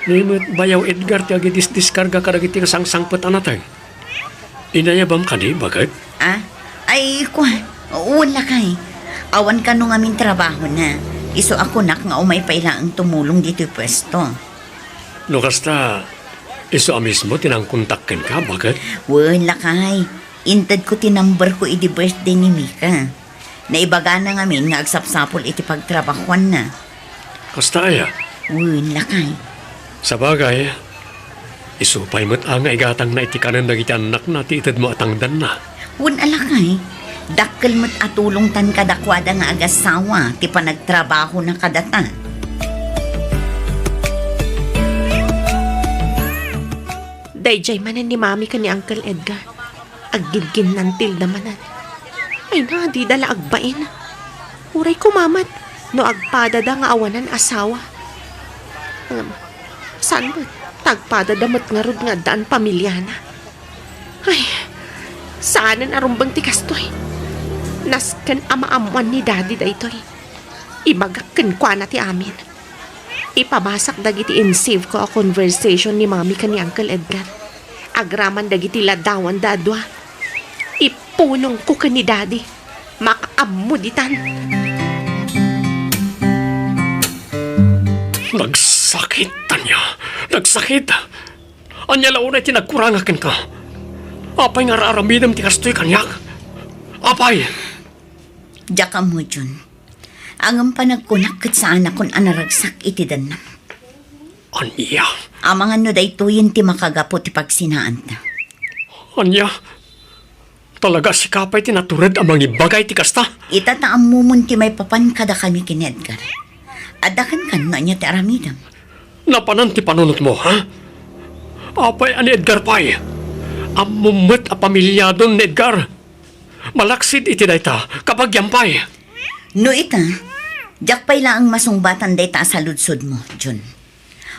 ni met Bayaw Edgar ti agidisdiskarga kadagiti kasangsangpet a nateng. Inayabam kadi, baket? Ah? Ay, kua, wen lakay. Awan kano ngamin trabahona. Isu a kunak nga umay pay laeng tumulong ditoy pwesto. No kasta, isu a mismo ti nangkontak kenka, baket? Wen lakay. Intedko ti numberko idi birthday ni Mika. Naibagana ngamin nga agsapsapul iti pagtrabahuanna. Kasta aya? Wen, lakay. Sabagay, isu pay met a nga igatangna iti kanen dagiti annakna ti itedmo a tangdanna. Wen a, lakay, dakkel met a tulongtan kadakuada nga agassawa ti panagtrabahona kadata. Daydiay manen ni Mami ken ni Uncle Edgar. Aggidginnantilda manen. Ay na, dida la agbain. Uray koma met no agpadada nga awanan asawa. Ngem, saan met, ta agpadada met ngarud nga addaan pamiliana. Ay, saanen a rumbeng ti kastoy. Nasken a maammoan ni Daddy daytoy. Ibagak kenkuana ti amin. Ipabasak dagiti in-save ko a conversation ni Mami ken ni Uncle Edgar. Agraman dagiti ladawanda a dua. Ipulongko ken ni Daddy. Makaammo ditan. Nagsakit, Tanya. Nagsakit. Ania la unay ti nagkurangak kenka? Apay nga ar-aramidem ti kastoy kaniak? Apay! Diak ammo, Jun. Ngem panagkunak ket saanakon a naragsak iti dennam. Ania? Amangan no daytoyen ti makagapu ti pagsinaanta. Ania? Talaga sika pay ti natured a mangibaga iti kasta? Ita ta ammomon ti maipapan kadakami ken ni Edgar. Adda kenkan no ania ti aramidem. Napanan ti panunotmo, ha? Apay a ni Edgar pay? Ammom met a pamiliadon ni Edgar. Malaksid iti dayta, kabagiam pay. No ita, diak pay laeng masungbatan dayta a saludsodmo, Jun.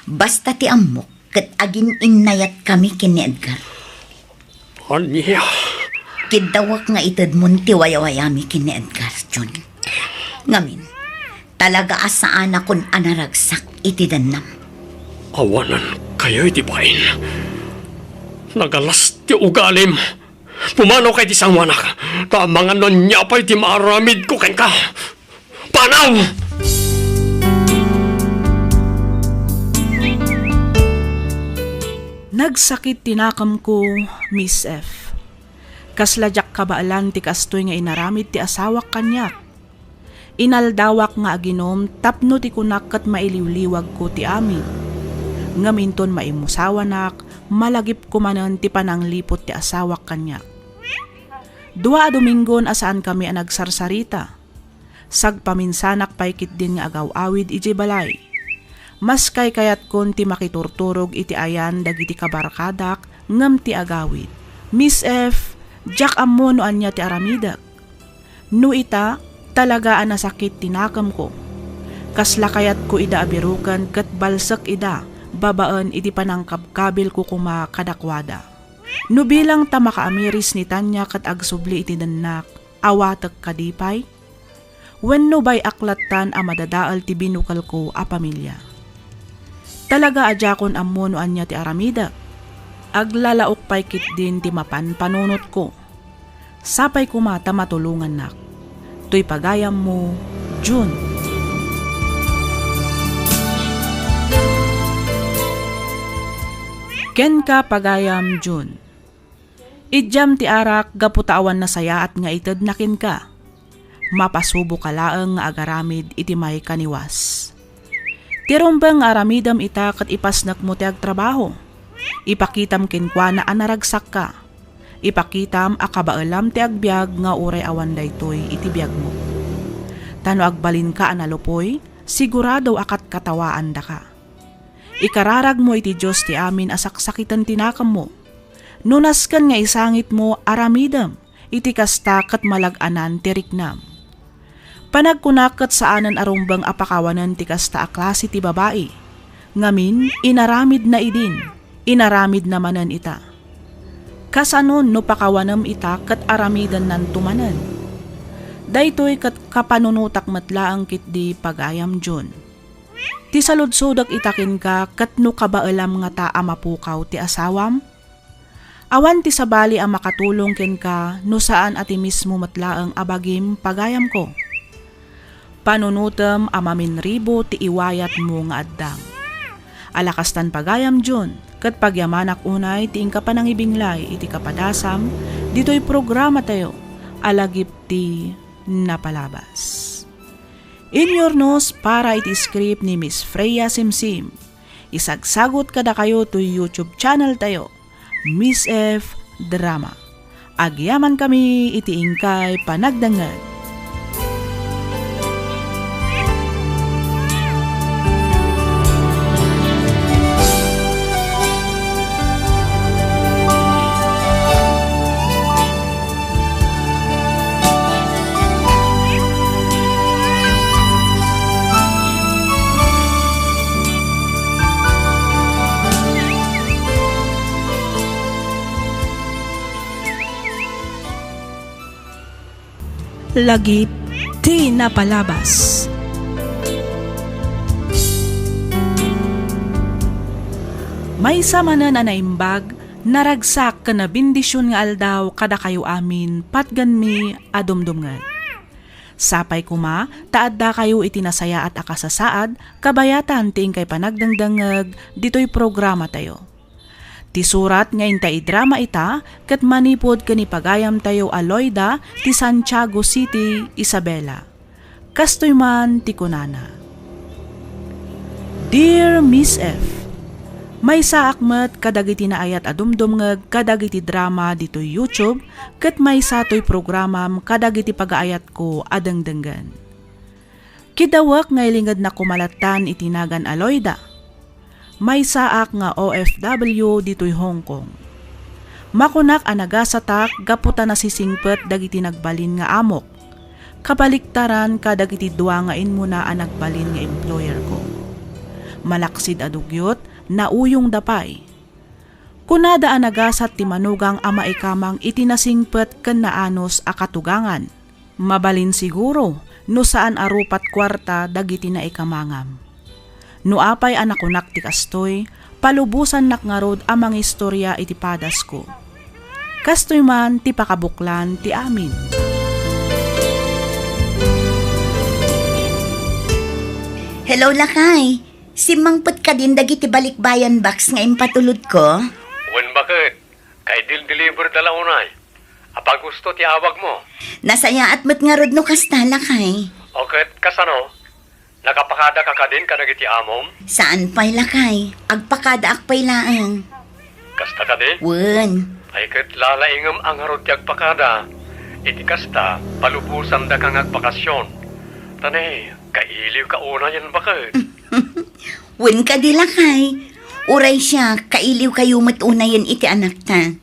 Basta ti ammok, ket agin-innayatkami ken ni Edgar. Ania? Kiddawek nga itedmon ti wayawayami ken ni Edgar, Jun. Ngamin, talaga a saanakon a naragsak iti dennam. Awanankayo iti bain. Nagalas ti ugalim. Pumanawka iti sangoanak, ta amangan no ania pay ti maaramidko kenka. Panaw! Nagsakit ti nakemko, Miss F. Kasla diak kabaelan ti kastoy nga inaramid ti asawak kaniak. Inaldawak nga aginom tapno ti kunak ket mailiwliwagko ti amin. Ngem inton maimusawanak, malagipko manen ti panangliput ti asawak kaniak. Dua a Dominggon a saankami a nagsarsarita. Sagpaminsanak pay ketdin nga agaw-awid idiay balay. Maskaykayatkon ti makiturturog iti ayan dagiti kabarkadak ngem ti agawid. Miss F, diak ammo no ania ti aramidek. No ita, talaga a nasakit ti nakemko. Kasla kayatko ida a biroken ket balsek ida babaen iti panangkabkabilko koma kadakuada. No bilang ta makaamiris ni Tania ket agsubli iti dennak, awatek kadi pay? Wenno bay-ak lattan a madadael ti binukelko a pamilia? Talaga a diakon ammo no ania ti aramidek. Aglalaok pay ketdin ti mapan panunotko. Sapay koma ta matulongannak. Toy pagayammo, Jun. Kenka, pagayam Jun. Idiam ti arak gapu ta awan nasayaat nga itedna kenka. Mapasuboka laeng nga agaramid iti maikaniwas. Ti rumbeng nga aramidem ita ket ipasnekmo ti agtrabaho. Ipakitam kenkuana a naragsakka. Ipakitam a kabaelam ti agbiag nga uray awan daytoy iti biagmo. Ta no agbalinka a nalupoy, sigurado a katkatawaandaka. Ikararagmo iti Dios ti amin a saksakiten ti nakemmo. No nasken nga isangitmo, aramidem iti kasta ket malag-anan ti riknam. Panagkunak ket saanen a rumbeng a pakawanen ti kasta a klase ti babai. Ngamin, inaramidna idin, inaramidna manen ita. Kasanon no pakawanem ita ket aramidennanto manen? Daytoy ket kapanunotak met laeng ketdi, pagayam Jun. Ti saludsodek ita kenka, ket no kabaelam ngata a mapukaw ti asawam? Awan ti sabali a makatulong kenka no saan a ti mismo met laeng a bagim, pagayamko. Panunotem a maminribo ti iwayatmo nga addang. Ala kastan, pagayam Jun, ket pagyamanak unay ti inka panangibinglay iti kapadasam ditoy programatayo a Lagip ti Napalabas. Inyurnos para iti script ni Miss Freya Simsim. Isagsagut kadakayo toy YouTube channel tayo, Miss F Drama. Agyamankami iti inkay panagdengngeg. Lagip ti Napalabas. Maysa manen a naimbag, naragsak ken nabendision nga aldaw kadakayo amin patgenmi a dumdumngeg. Sapay koma ta addakayo iti nasayaat a kasasaad kabayatan ti inkay panagdengdengngeg ditoy programatayo. Ti surat nga inta idrama ita ket manipud ken ni pagayamtayo a Loida ti Santiago City, Isabela. Kastoy man ti kunana, Dear Miss F, maysaak met kadagiti naayat a dumdumngeg kadagiti drama ditoy YouTube ket maysa toy programam kadagiti pagaayatko a dengdenggen. Kidawek nga ilingednak koma lattan iti nagan a Loida. Maysaak nga O F W ditoy Hong Kong. Makunak a nagasatak gapu ta nasisingpet dagiti nagbalin nga amok. Kabaliktaran kadagiti dua nga immuna a nagbalin nga employerko. Malaksid a dugyot, nauyongda pay. Kunada a nagasat ti manugang a maikamang iti nasingpet ken naanus a katugangan. Mabalin siguro no saan a rupat kuarta dagiti naikamangam. No apay a nakunak ti kastoy, palubosannak ngarud a mangistoria iti padasko. Kastoy man ti pakabuklan ti amin. Hello, lakay. Simmangpet kadin dagiti balikbayan box nga impatulodko? Wen, baket. Kaidil-deliver da la unay. Apa gusto ti awagmo? Nasayaat met ngarud no kasta, lakay. O ket kasano? Nakapakada ka kadin kadagiti amom? Saan pay, lakay. Agpakadaak pay laeng. Kasta kadi? Wen. Ay ket lalaingem a ngarud ti agpakada. Iti kasta, palubosandaka nga agbakasyon. Ta ne, kailiw ka unayen baket. Wen kadi, lakay. Uray siak, kailiw kayo met unayen iti anakta.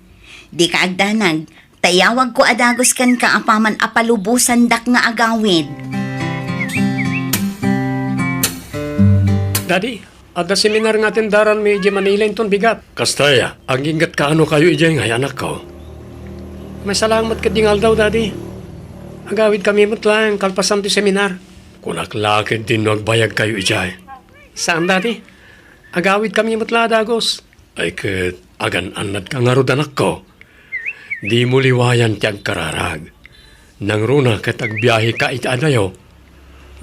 Dika agdanag, ta iyawagko a dagus kenka apaman a palubosandak nga agawid. Daddy, adda seminar nga atendaranmi idiay Manila inton bigat. Kasta aya, aginggatkano kayo idiay ngay, anakko? Maisalaang met ketdi nga aldaw, Daddy. Agawidkami met laeng kalpasan ti seminar. Kunak la ketdi no agbayagkayo idiay. Saan, Daddy. Agawidkami met la a dagus. Ay ket, agan-annadka ngarud, anakko. Dimo liwayan ti agkararag. Nangruna ket agbiaheka iti adayo.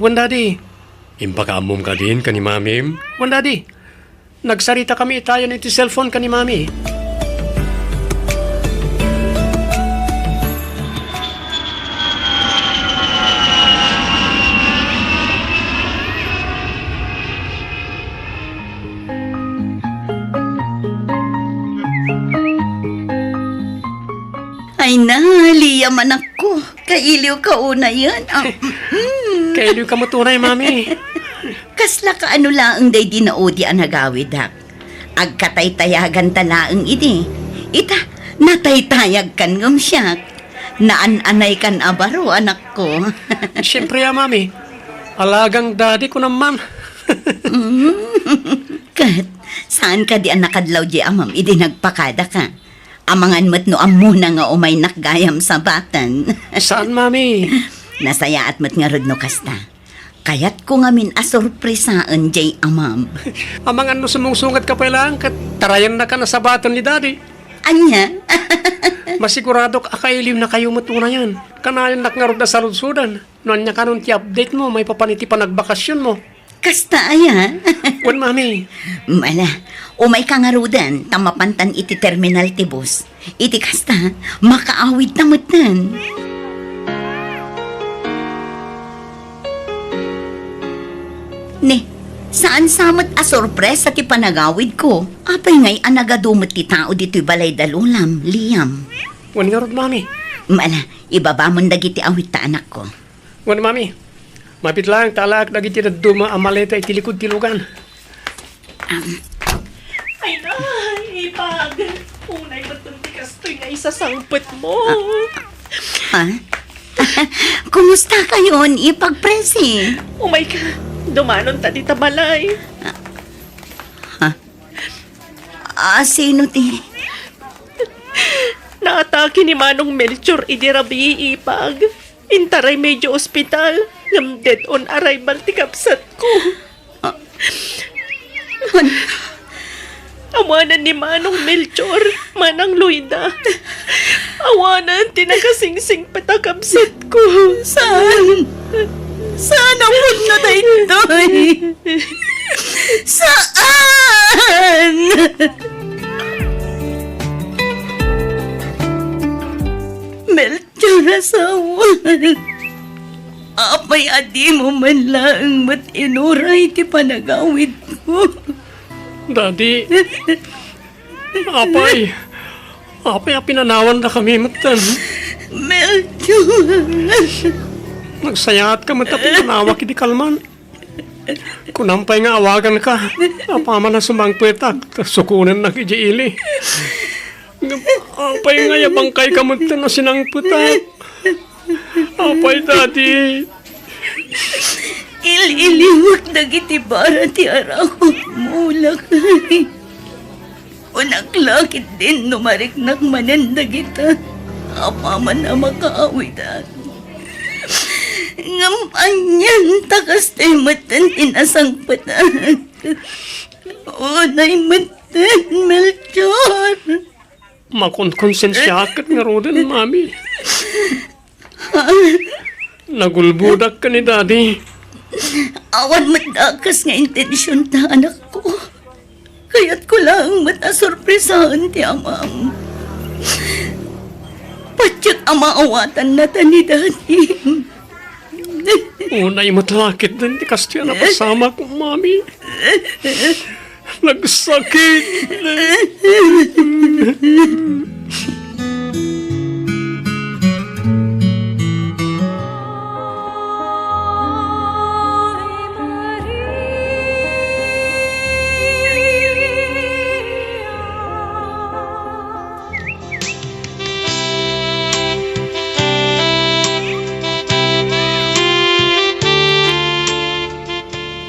Wen, Daddy. Impakaammom kadin ken ni Mamim? Wen, Daddy. Nagsaritakami itayon iti cellphone ken ni Mami. Ay na, Liam, anakko. Kailiw ka unayen. Ah, mm. Kailiw ka met unay, Mami. Kasla kaano laeng daydi naudi a nagawidak? Agkataytayaganta laeng idi. Ita, nataytayagkan ngem siak. Naan-anaykan a baro, anakko. Siempre a, Mami. Alagang Daddy ko naman. Mm. Ket, saan kadi a nakadlaw di amam idi nagpakadaka? Amangan met no ammona nga umaynak gayam sabatan. Saan, Mami? Nasayaat met ngarud no kasta. Kayatko ngamin a sorpresaen jay amam. Amangan no sumungsungat ka pay laeng ket tarayannaka na sabaten ni Daddy. Ania? Masiguradok a kailiwnakayo met unayen. Kanayannak ngarud a saludsodan no ania kanon ti update mo maipapan iti panagbakasionmo. Kasta aya? Wen, Mami. Mala, umayka ngaruden ta mapantan iti terminal ti bus. Iti kasta, makaawidta metten. Ne, saan sa met a sorpresa ti panagawidko? Apay ngay a nagadu met ti tao ditoy balay da Lolam, Liam? Wen ngarud, Mami. Mala, ibabamon dagiti awitta, anakko. Wen, Mami, mabiit laeng ta alaak dagiti dadduma a maleta iti likud ti lugan. Am. Ay na, ipag. Unay met ti kastoy nga isasangpetmo. Ah, ah. Kumusta kayon, ipag, Presi? Umayka, dumanonta dita balay. Ah, ah, sino ti? Naatake ni Manong Melchor idi rabii, ipag. Intaray medio ospital, ngem dead on arrival ti kabsatko. Ah. Awanan ni Manong Melchor, Manang Loida. Awanan ti nakasingsingpet a kabsatko. Saan? Saan a pudno daytoy? Saan? Mel-, Diay asawa, apay a dimo man laeng met inuray ti panagawidko? Daddy, apay, apay a pinanawandakami metten? Melchor. Nagsayaatka met a pinanawak idi kalman. Kunam pay nga awaganka. Apaman a sumangpetak, ta sukonennak idiay ili. Ngem apay nga aya bangkayka metten a sinangpetak? Apay, Daddy? Il-iliwek dagiti bara ti arakon. Ulak. Unak la ketdin no mariknak manen dagita apaman a makaawidan. Ngem anian ta kastoy metten ti nasangpetak? Unay metten, Melchor. Makonkonsensiaak ket ngaruden, Mami. Nagulbodak ken ni Daddy. Awan met dakes nga intensionta, anakko. Kayatko laeng met a sorpresaen ti amam. Patiek a maawatannata ni Daddy. Unay met la ketdin ti kastoy a napasamak, Mami. Nagsakit.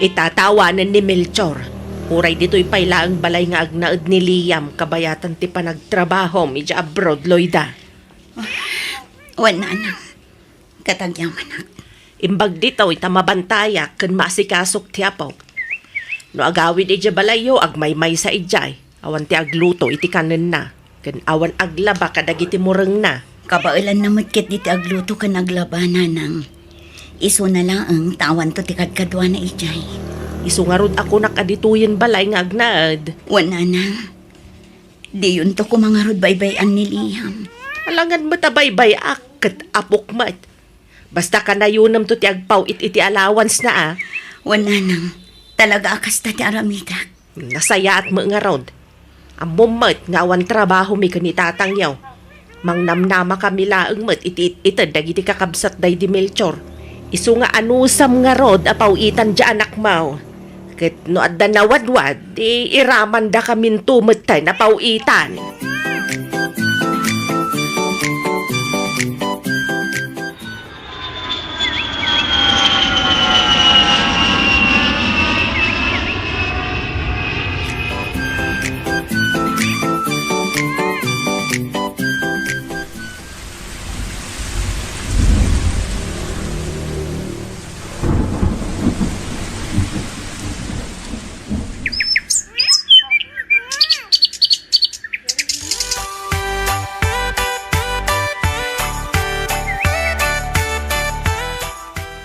Itatawanen ni Melchor. Uray ditoy pay laeng balay nga agnaed ni Liam kabayatan ti panagtrabahom idiay abroad, Loida. Wen, nanang. Ket agyamanak. Imbag ditoy ta mabantayak ken maasikasok ti apok. No agawid idiay balayyo, agmaymaysa idiay. Awan ti agluto iti kanenna, ken awan aglaba kadagiti murengna. Kabaelanna met ketdi ti agluto ken aglaba, nanang. Isuna laeng ta awanto ti kadkaduana idiay. Isu ngarud a kunak a ditoyen balay nga agnaed. Wen, nanang. Diyonto koma ngarud baybay-an ni Liam. Alangan met a baybay-ak ket apok met. Basta kanayonemto ti agpaw-it iti allowance-na a. Wen, nanang, talaga a kasta ti aramidek. Nasayaat met ngarud. Ammom met nga awan trabahomi ken ni tatangyo. Mangnamnamakami laeng met iti it-ited dagiti kakabsat daydi Melchor. Isu nga anusam ngarud a paw-itan diay anakmo. Ket no adda nawadwad, di iramandakaminto metten a paw-itan.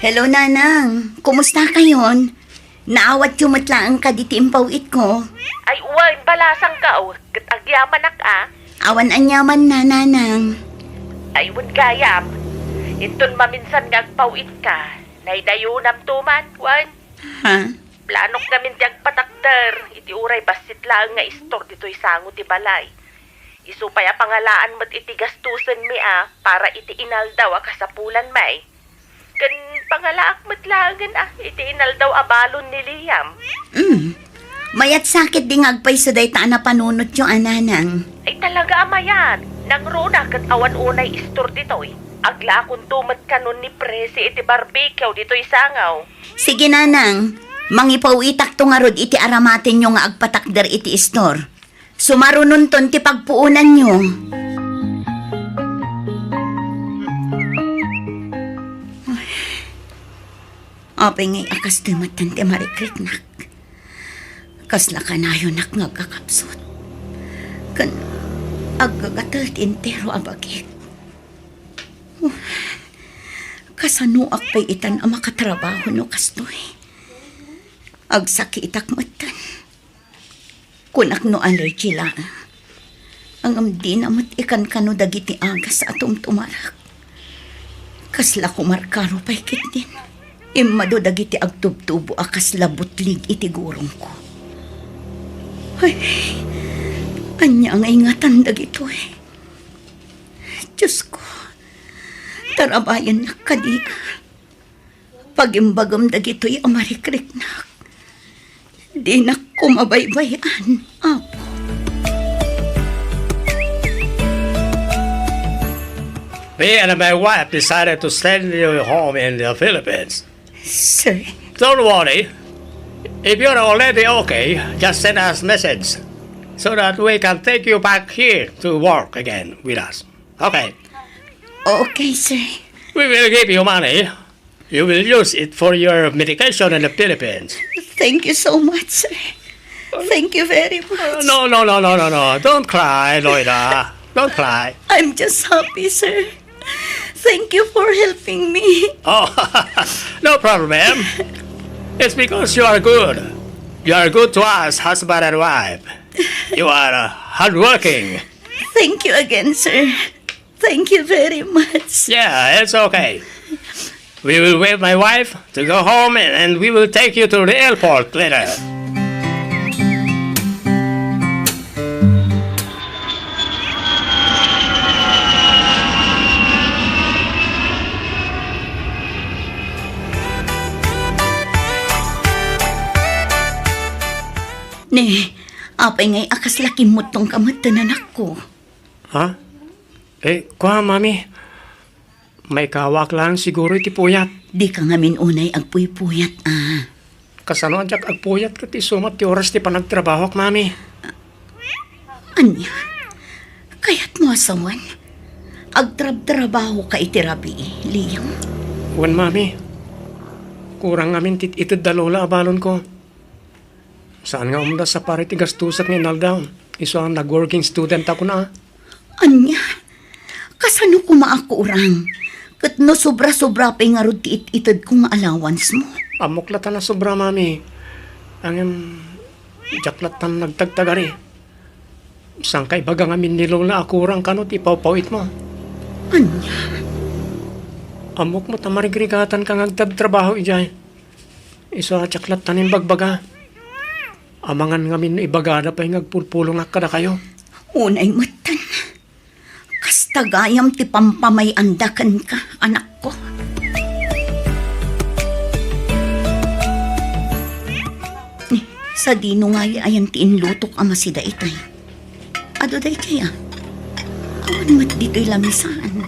Hello, Nanang. Kumusta kayon? Naawatyo met laeng kadi ti impaw-itko? Ay, wen, balasangko, ket agyamanak a. Awan aniamanna, Nanang. Ay, wen gayam. Inton maminsan nga agpaw-itka, naydayonamto man, wen? Ha? Planok ngamin ti agpatakder iti uray bassit laeng nga istor ditoy sango ti balay. Isu pay a pangalaan met iti gastusenmi a para iti inaldaw a kasapulanmi. Ken pangalaak met laengen a iti inaldaw a balon ni Liam. Mm. Mayat sa ketdi nga agpayso dayta a napanunotyo a, Nanang. Ay, talaga a mayat. Nangruna ket awan unay istor ditoy. Aglaakonto met kanon ni Presi iti barbecue ditoy sango. Sige, Nanang. Mangipaw-itakto ngarud iti aramatenyo nga agpatakder iti istor. Sumarunonton ti pagpuonanyo. Ay, apay ngay a kastoy metten ti marikriknak. Kasla kanayonak nga agkakapsut. Ken aggagatel ti entero a bagik. Kasanoak pay itan a makatrabaho no kastoy? Agsakitak metten. Kunak no allergy laeng. Ngem dina met ikankano dagiti agas a tumtumarak. Kasla kumarkaro pay ketdin. Immadu dagiti agtubtubo a kasla butlig iti gurongko. Ay, ania nga ingatan dagitoy? Diosko, tarabayennak kadi. Pagimbagem dagitoy a marikriknak. Dinak koma baybay-an, Apo. Me and my wife decided to send you home in the Philippines. Sir. Don't worry. If you're already okay, just send us message so that we can take you back here to work again with us. Okay. Okay, sir. We will give you money. You will use it for your medication in the Philippines. Thank you so much, sir. Thank you very much. Uh, no, no, no, no, no, no. Don't cry, Loida. Don't cry. I'm just happy, sir. Thank you for helping me. Oh, no problem. It's because you are good. You are good to us, husband and wife. You are, uh, hardworking. Thank you again, sir. Thank you very much. Yeah, it's okay. We will wave my wife to go home and, and we will take you to the airport later. Ne, apay ngay a kasla kimmuttongka met, anakko? Ha? Eh, kua, Mami. Maikawak laeng siguro iti puyat. Dika ngamin unay agpuypuyat, a. Kasano a diak agpuyat ket isu met ti oras ti panagtrabahok, Mami? Ania? Kayatmo a sawen? Agtrabtrabahoka iti rabii, Liam? Wen, Mami. Kurang ngamin ti ited da Lola a balonko. Saan nga umdas a para iti gastusek nga inaldaw. Isu a nag-working student ako na. Ania? Kasano koma a kurang? Ket no sobra-sobra pay ngarud ti it-itedko nga allowance mo? Ammok latta a sobra, Mami. Ngem, diak latta nagtagtagari. Sangkaibaga ngamin ni Lola a kurang kano ti ipawpawitmo. Ania? Ammok met a marigrigatanka nga agtrabtrabaho idiay. Isu a diak latta imbagbaga. Amangan ngamin no ibagada pay nga agpulpulongak kadakayo. Unay metten. Kasta gayam ti pampamay-anda kenka, anakko. Ni, sadino ngay ayan ti inlutok a masida itay? Adu daytoy a? Awan met ditoy lamisaan.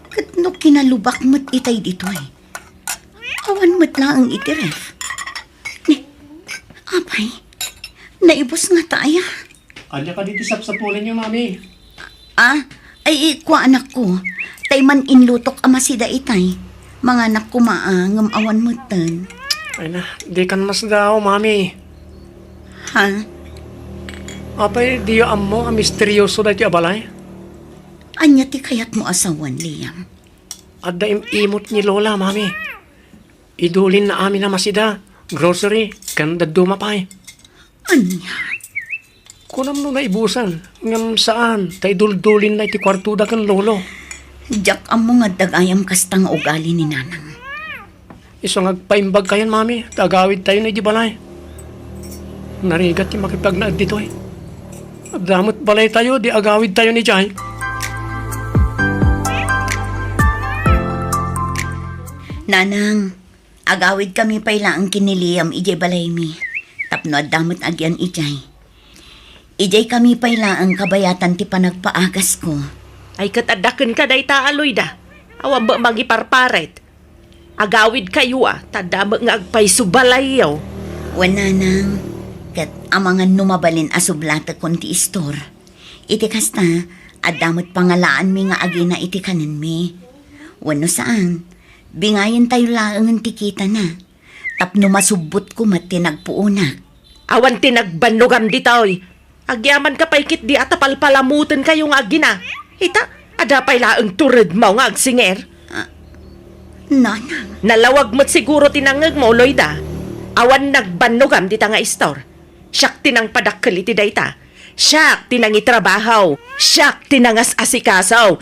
Ket no kinalubak met itay ditoy? Awan met laeng iti ref. Ni, apay, naibus ngata aya? Ania kadi ti sapsapulenyo, Mami? Ah, ay, kua, anakko. Tay man-inlutok a masida itay. Manganak koma a, ngem awan metten. Ay na, dikan masdaaw, Mami. Ha? Apay, diyo ammo a misterioso daytoy a balay? Ania ti kayatmo a sawen, Liam? Adda im-imot ni Lola, Mami. Idulinna amin a masida, grocery, ken dadduma pay. Ania? Kunam no naibusan, ngem saan, ta iduldulinna iti kuartoda ken Lolo. Diak ammo nga adda gayam kasta nga ugali ni Nanang. Isu nga agpaimbagkayon, Mami, ta agawidtayon idiay balay. Narigat ti makipagnaed ditoy. Adda met balaytayo, di agawidtayon idiay. Nanang, agawidkami pay laeng ken ni Liam idiay balaymi, tapno adda met agyan idiay. Idiaykami pay laeng kabayatan ti panagpaagasko. Ay, ket adda kenka dayta a Loida. Awan met mangiparparit. Agawidkayo a, ta adda met nga agpayso balayyo. Wen, Nanang, ket amangan no mabalin a sublatekkon ti istor. Iti kasta, adda met pangalaanmi nga agina iti kanenmi. Wenno saan, bingayentayo laengen ti kitana. Tapno masubbotko met ti nagpuonak. Awan ti nagbannogam ditoy. Agyamanka pay ketdi a tapalpalamotenkayo nga agina. Ita, adda pay laeng turedmo nga agsinger. Ah, Nanang. Nalawag met siguro ti nangngegmo, Loida. Awan nagbannogam dita nga istor. Siak ti nangpadakkel iti dayta. Siak ti nangitrabaho. Siak ti nangas-asikaso.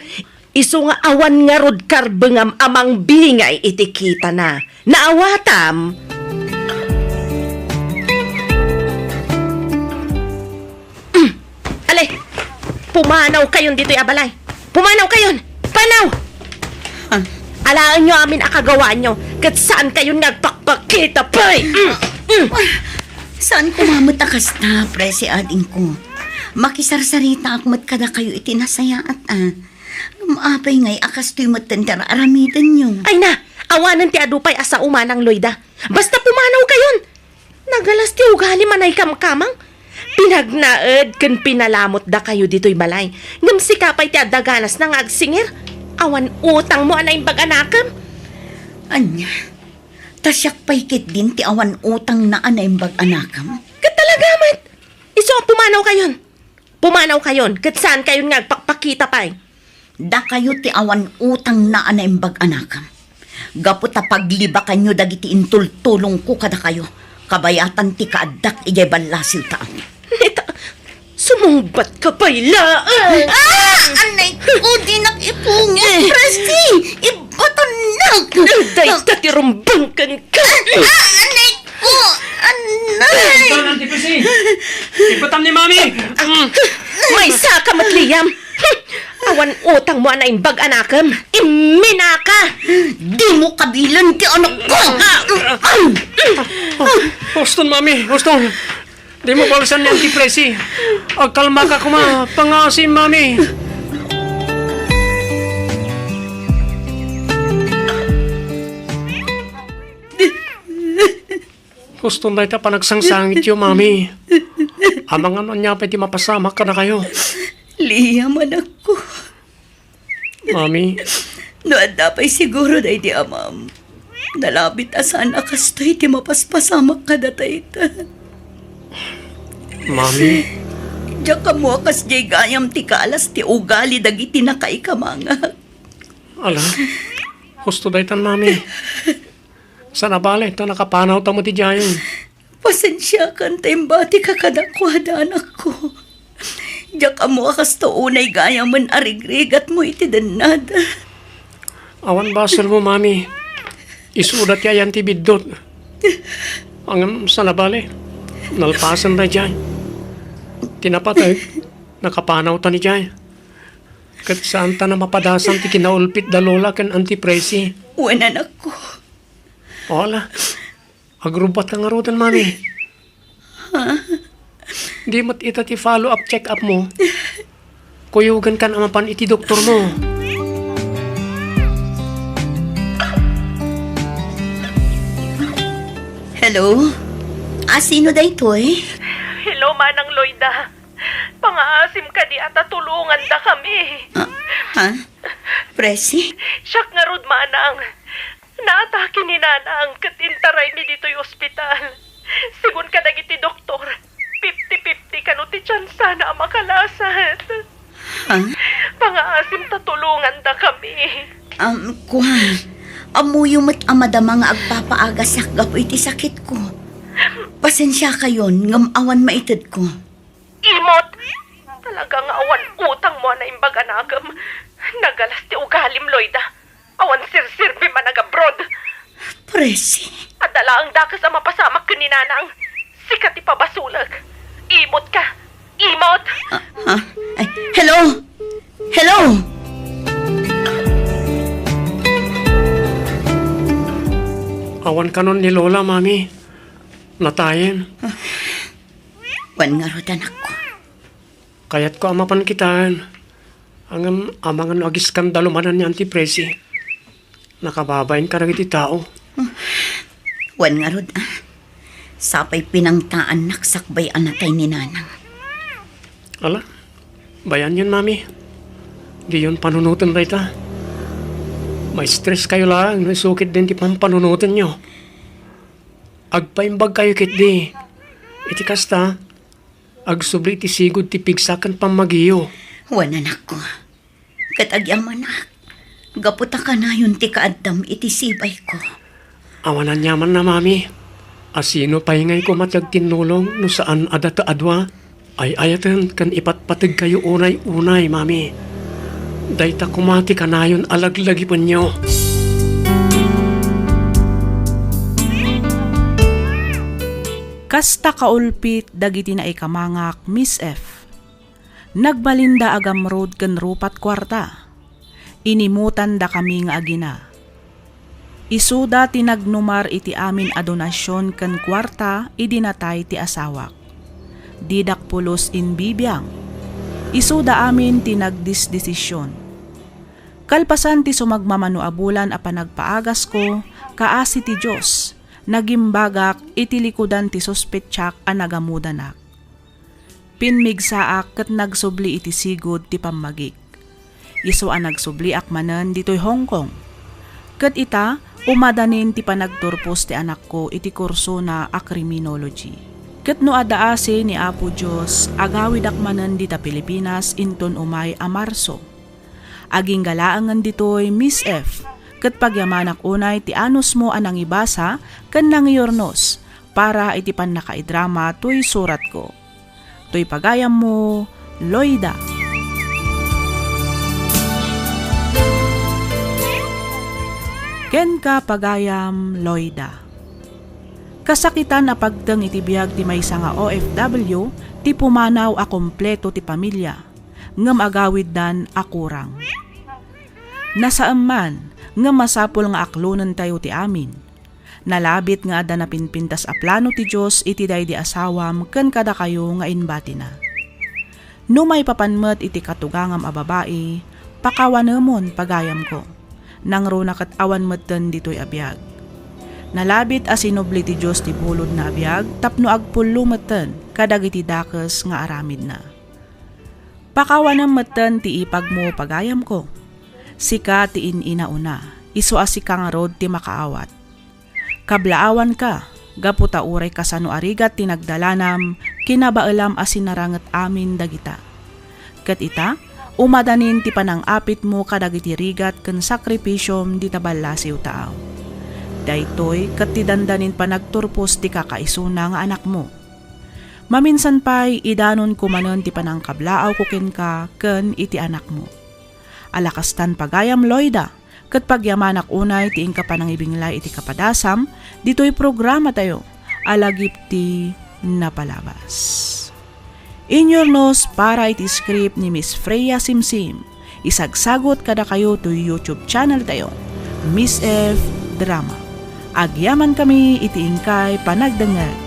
Isu nga awan ngarud karbengam a mangbingay iti kitana. Naawatam? Mm. Ale, pumanawkayon ditoy a balay. Pumanawkayon! Panaw! Ah. Alaenyo amin a kagawaanyo, ket saankayon nga agpakpakita pay! Mm, mm. Saan koma met a kasta, Presi, adingko. Makisarsaritaak met kadakayo iti nasayaat, a. Ngem apay ngay a kastoy metten ti ar-aramidenyo? Ay na, awanen ti adu pay a sao, Manang Loida. Basta pumanawkayon! Nagalas ti ugalim a naikamkamang. Pinagnaed ken pinalamotdakayo ditoy balay. Ngem sika pay ti adda ganasna nga agsingir. Awan utangmo a naimbag a nakem. Ania? Ta siak pay ketdin ti awan utangna a naimbag a nakem? Ket talaga met. Isu a pumanawkayon. Pumanawkayon, ket saankayon nga agpakpakita pay. Dakayo ti awan utangna a naimbag a nakem. Gapu ta paglibakanyo dagiti intultulongko kadakayo, kabayatan ti kaaddak idiay ballasiw ta amin. Neta, sumungbat ka pay laeng. Ah! Anay ko, dinak ipungit, Presti! Ibatonak! Dayta ti rumbeng kenka. Ah! Anay ko! Anay! Ikaw lang, Tipis, eh. Ibatam ni Mami. Mm. Maysa ka met, Liam. Awan utangmo a naimbag a nakem. Imminaka! Dimo kabilen ti anakko! Huston, Mami, huston. Dimo balsan ni Auntie Presi. Agkalmaka koma, pangaasim, Mami. Huston dayta panagsangsangityo, Mami. Amangan ania pay ti mapasamak kadakayo. Liam, anakko. Mami. No adda pay siguro daydi amam, nalabit a saan a kastoy ti mapaspasamak kadatayta. Mami. Diak ammo a kasdiay gayam ti kaalas ti ugali dagiti nakaikamangak. Ala, husto daytan, Mami. Saan a bale, ta nakapanawta met idiayen. Pasensiakan ta imbatika kadakuada, anakko. Diak ammo a kasta unay gayamen a rigrigatmo iti dennad. Awan baselmo, Mami. Isuda ti ayan ti biddut. Ngem saan a bale, nalpasen daydiay. Ti napateg, nakapanawtan idiay. Ket saanta a mapadasan ti kinaulpit da Lola ken Auntie Presi. Wen, anakko. Ala, agrubbatka ngaruden, Mami. Ha? Di met ita ti follow-up check-up mo. Kuyogenkan a mapan iti doktor mo. Hello? A, sino daytoy? Hello, Manang Loida. Pangaasim kadi a ta tulongandakami. Ah, ha? Presi? Siak ngarud, Manang. Naatake ni Nanang ket intaraymi ditoy ospital. Sigun kadagiti doktor, fifty fifty kano ti tsansana a makalasat. Ha? Pangaasim ta tulongandakami. Um, kuan, ammoyo met a madama nga agpapaagasak gapu iti sakitko. Pasensiakayon ngem awan maitedko. Imot! Talaga nga awan utangmo a naimbag a nakem. Nagalas ti ugalim, Loida. Awan serserbim a nag-abroad. Presi. Adda laeng dakes a mapasamak ken ni Nanang. Sika ti pabasolek. Imot ka. Imot! Ah, ah. Ay, hello? Hello? Awan kanon ni Lola, Mami. Natayen. Wen ngarud, anakko. Kayatko a mapan kitaen. Ngem amangan no agiskandalo manen ni Auntie Presi. Nakababain kadagiti tao. Wen ngarud, a. Sapay pinangtaannak sakbay a natay ni Nanang. Ala, bayanyon, Mami. Diyon panunoten dayta. Ma-stress kayo laeng no isu ketdin ti pampanunotenyo. Agpaimbag kayo ketdi. Iti kasta, agsubli ti sigud ti pigsa ken pammagiyo. Wen, anakko. Ket agyamanak, gapu ta kanayon ti kaaddam iti sibayko. Awan aniamanna, Mami. A sino pay ngay koma ti agtinnulong no saan a data a dua? Ay-ayaten ken ipatpateg kayo unay-unay, Mami. Dayta koma ti kanayon a laglagipenyo. Kasta kaulpit dagiti naikamangak, Miss F. Nagbalinda a gamrod ken rupat kuarta. Inimutandakami nga agina. Isuda ti nagnumar iti amin a donasion ken kuarta idi natay ti asawak. Didak pulos imbibiang. Isuda amin ti nagdisdesision. Kalpasan ti sumagmamano a bulan a panagpaagasko, kaasi ti Dios, Nagimbagak iti likudan ti suspetsak a nagamudanak. Pimmigsaak ket nagsubli iti sigud ti pammagik. Isu a nagsubliak manen ditoy Hong Kong. Ket ita, umadanin ti panagturpos ti anakko iti kursona a criminology. Ket no adda asi ni Apo Dios, agawidak manen dita Pilipinas inton umay a Marso. Agingga laengen ditoy, Miss F, ket pagyamanak unay ti anusmo a nangibasa ken nangiurnos para iti pannakaidrama toy suratko. Toy pagayammo, Loida. Kenka, pagayam, Loida. Kasakitan a pagteng iti biag ti maysa nga O F W ti pumanaw a kompleto ti pamilia, ngem agawiddan a kurang. Nasaem man, ngem masapul nga aklonentayo ti amin. Nalabit nga adda napinpintas a plano ti Dios iti daydi asawam ken kadakayo nga imbatina. No maipapan met iti katugangam a babai, pakawanemon, pagayamko. Nangruna ket awan metten ditoy a biag. Nalabit a sinubli ti Dios ti bulodna a biag tapno agpullo metten kadagiti dakes nga aramidna. Pakawanem metten ti ipagmo, pagayamko. Sika ti in-inauna, isu a sika ngarud ti makaawat. Kablaawanka, gapu ta uray kasano a rigat ti nagdalanam, kinabaelam a sinaranget amin dagita. Ket ita, umadanin ti panang-apitmo kadagiti rigat ken sakripisiom dita ballasiw taaw. Daytoy ket ti dandanin panagturpos ti kakaisuna nga anakmo. Maminsan pay, idanonko manen ti panangkablaawko kenka ken iti anakmo. Ala kastan, pagayam Loida, ket pagyamanak unay ti inka panangibinglay iti kapadasam ditoy programatayo a Lagip ti Napalabas. Inyurnos para iti script ni Miss Freya Simsim. Isagsagut kadakayo toy YouTube channel tayo, Miss F Drama. Agyamankami iti inkay panagdengngeg.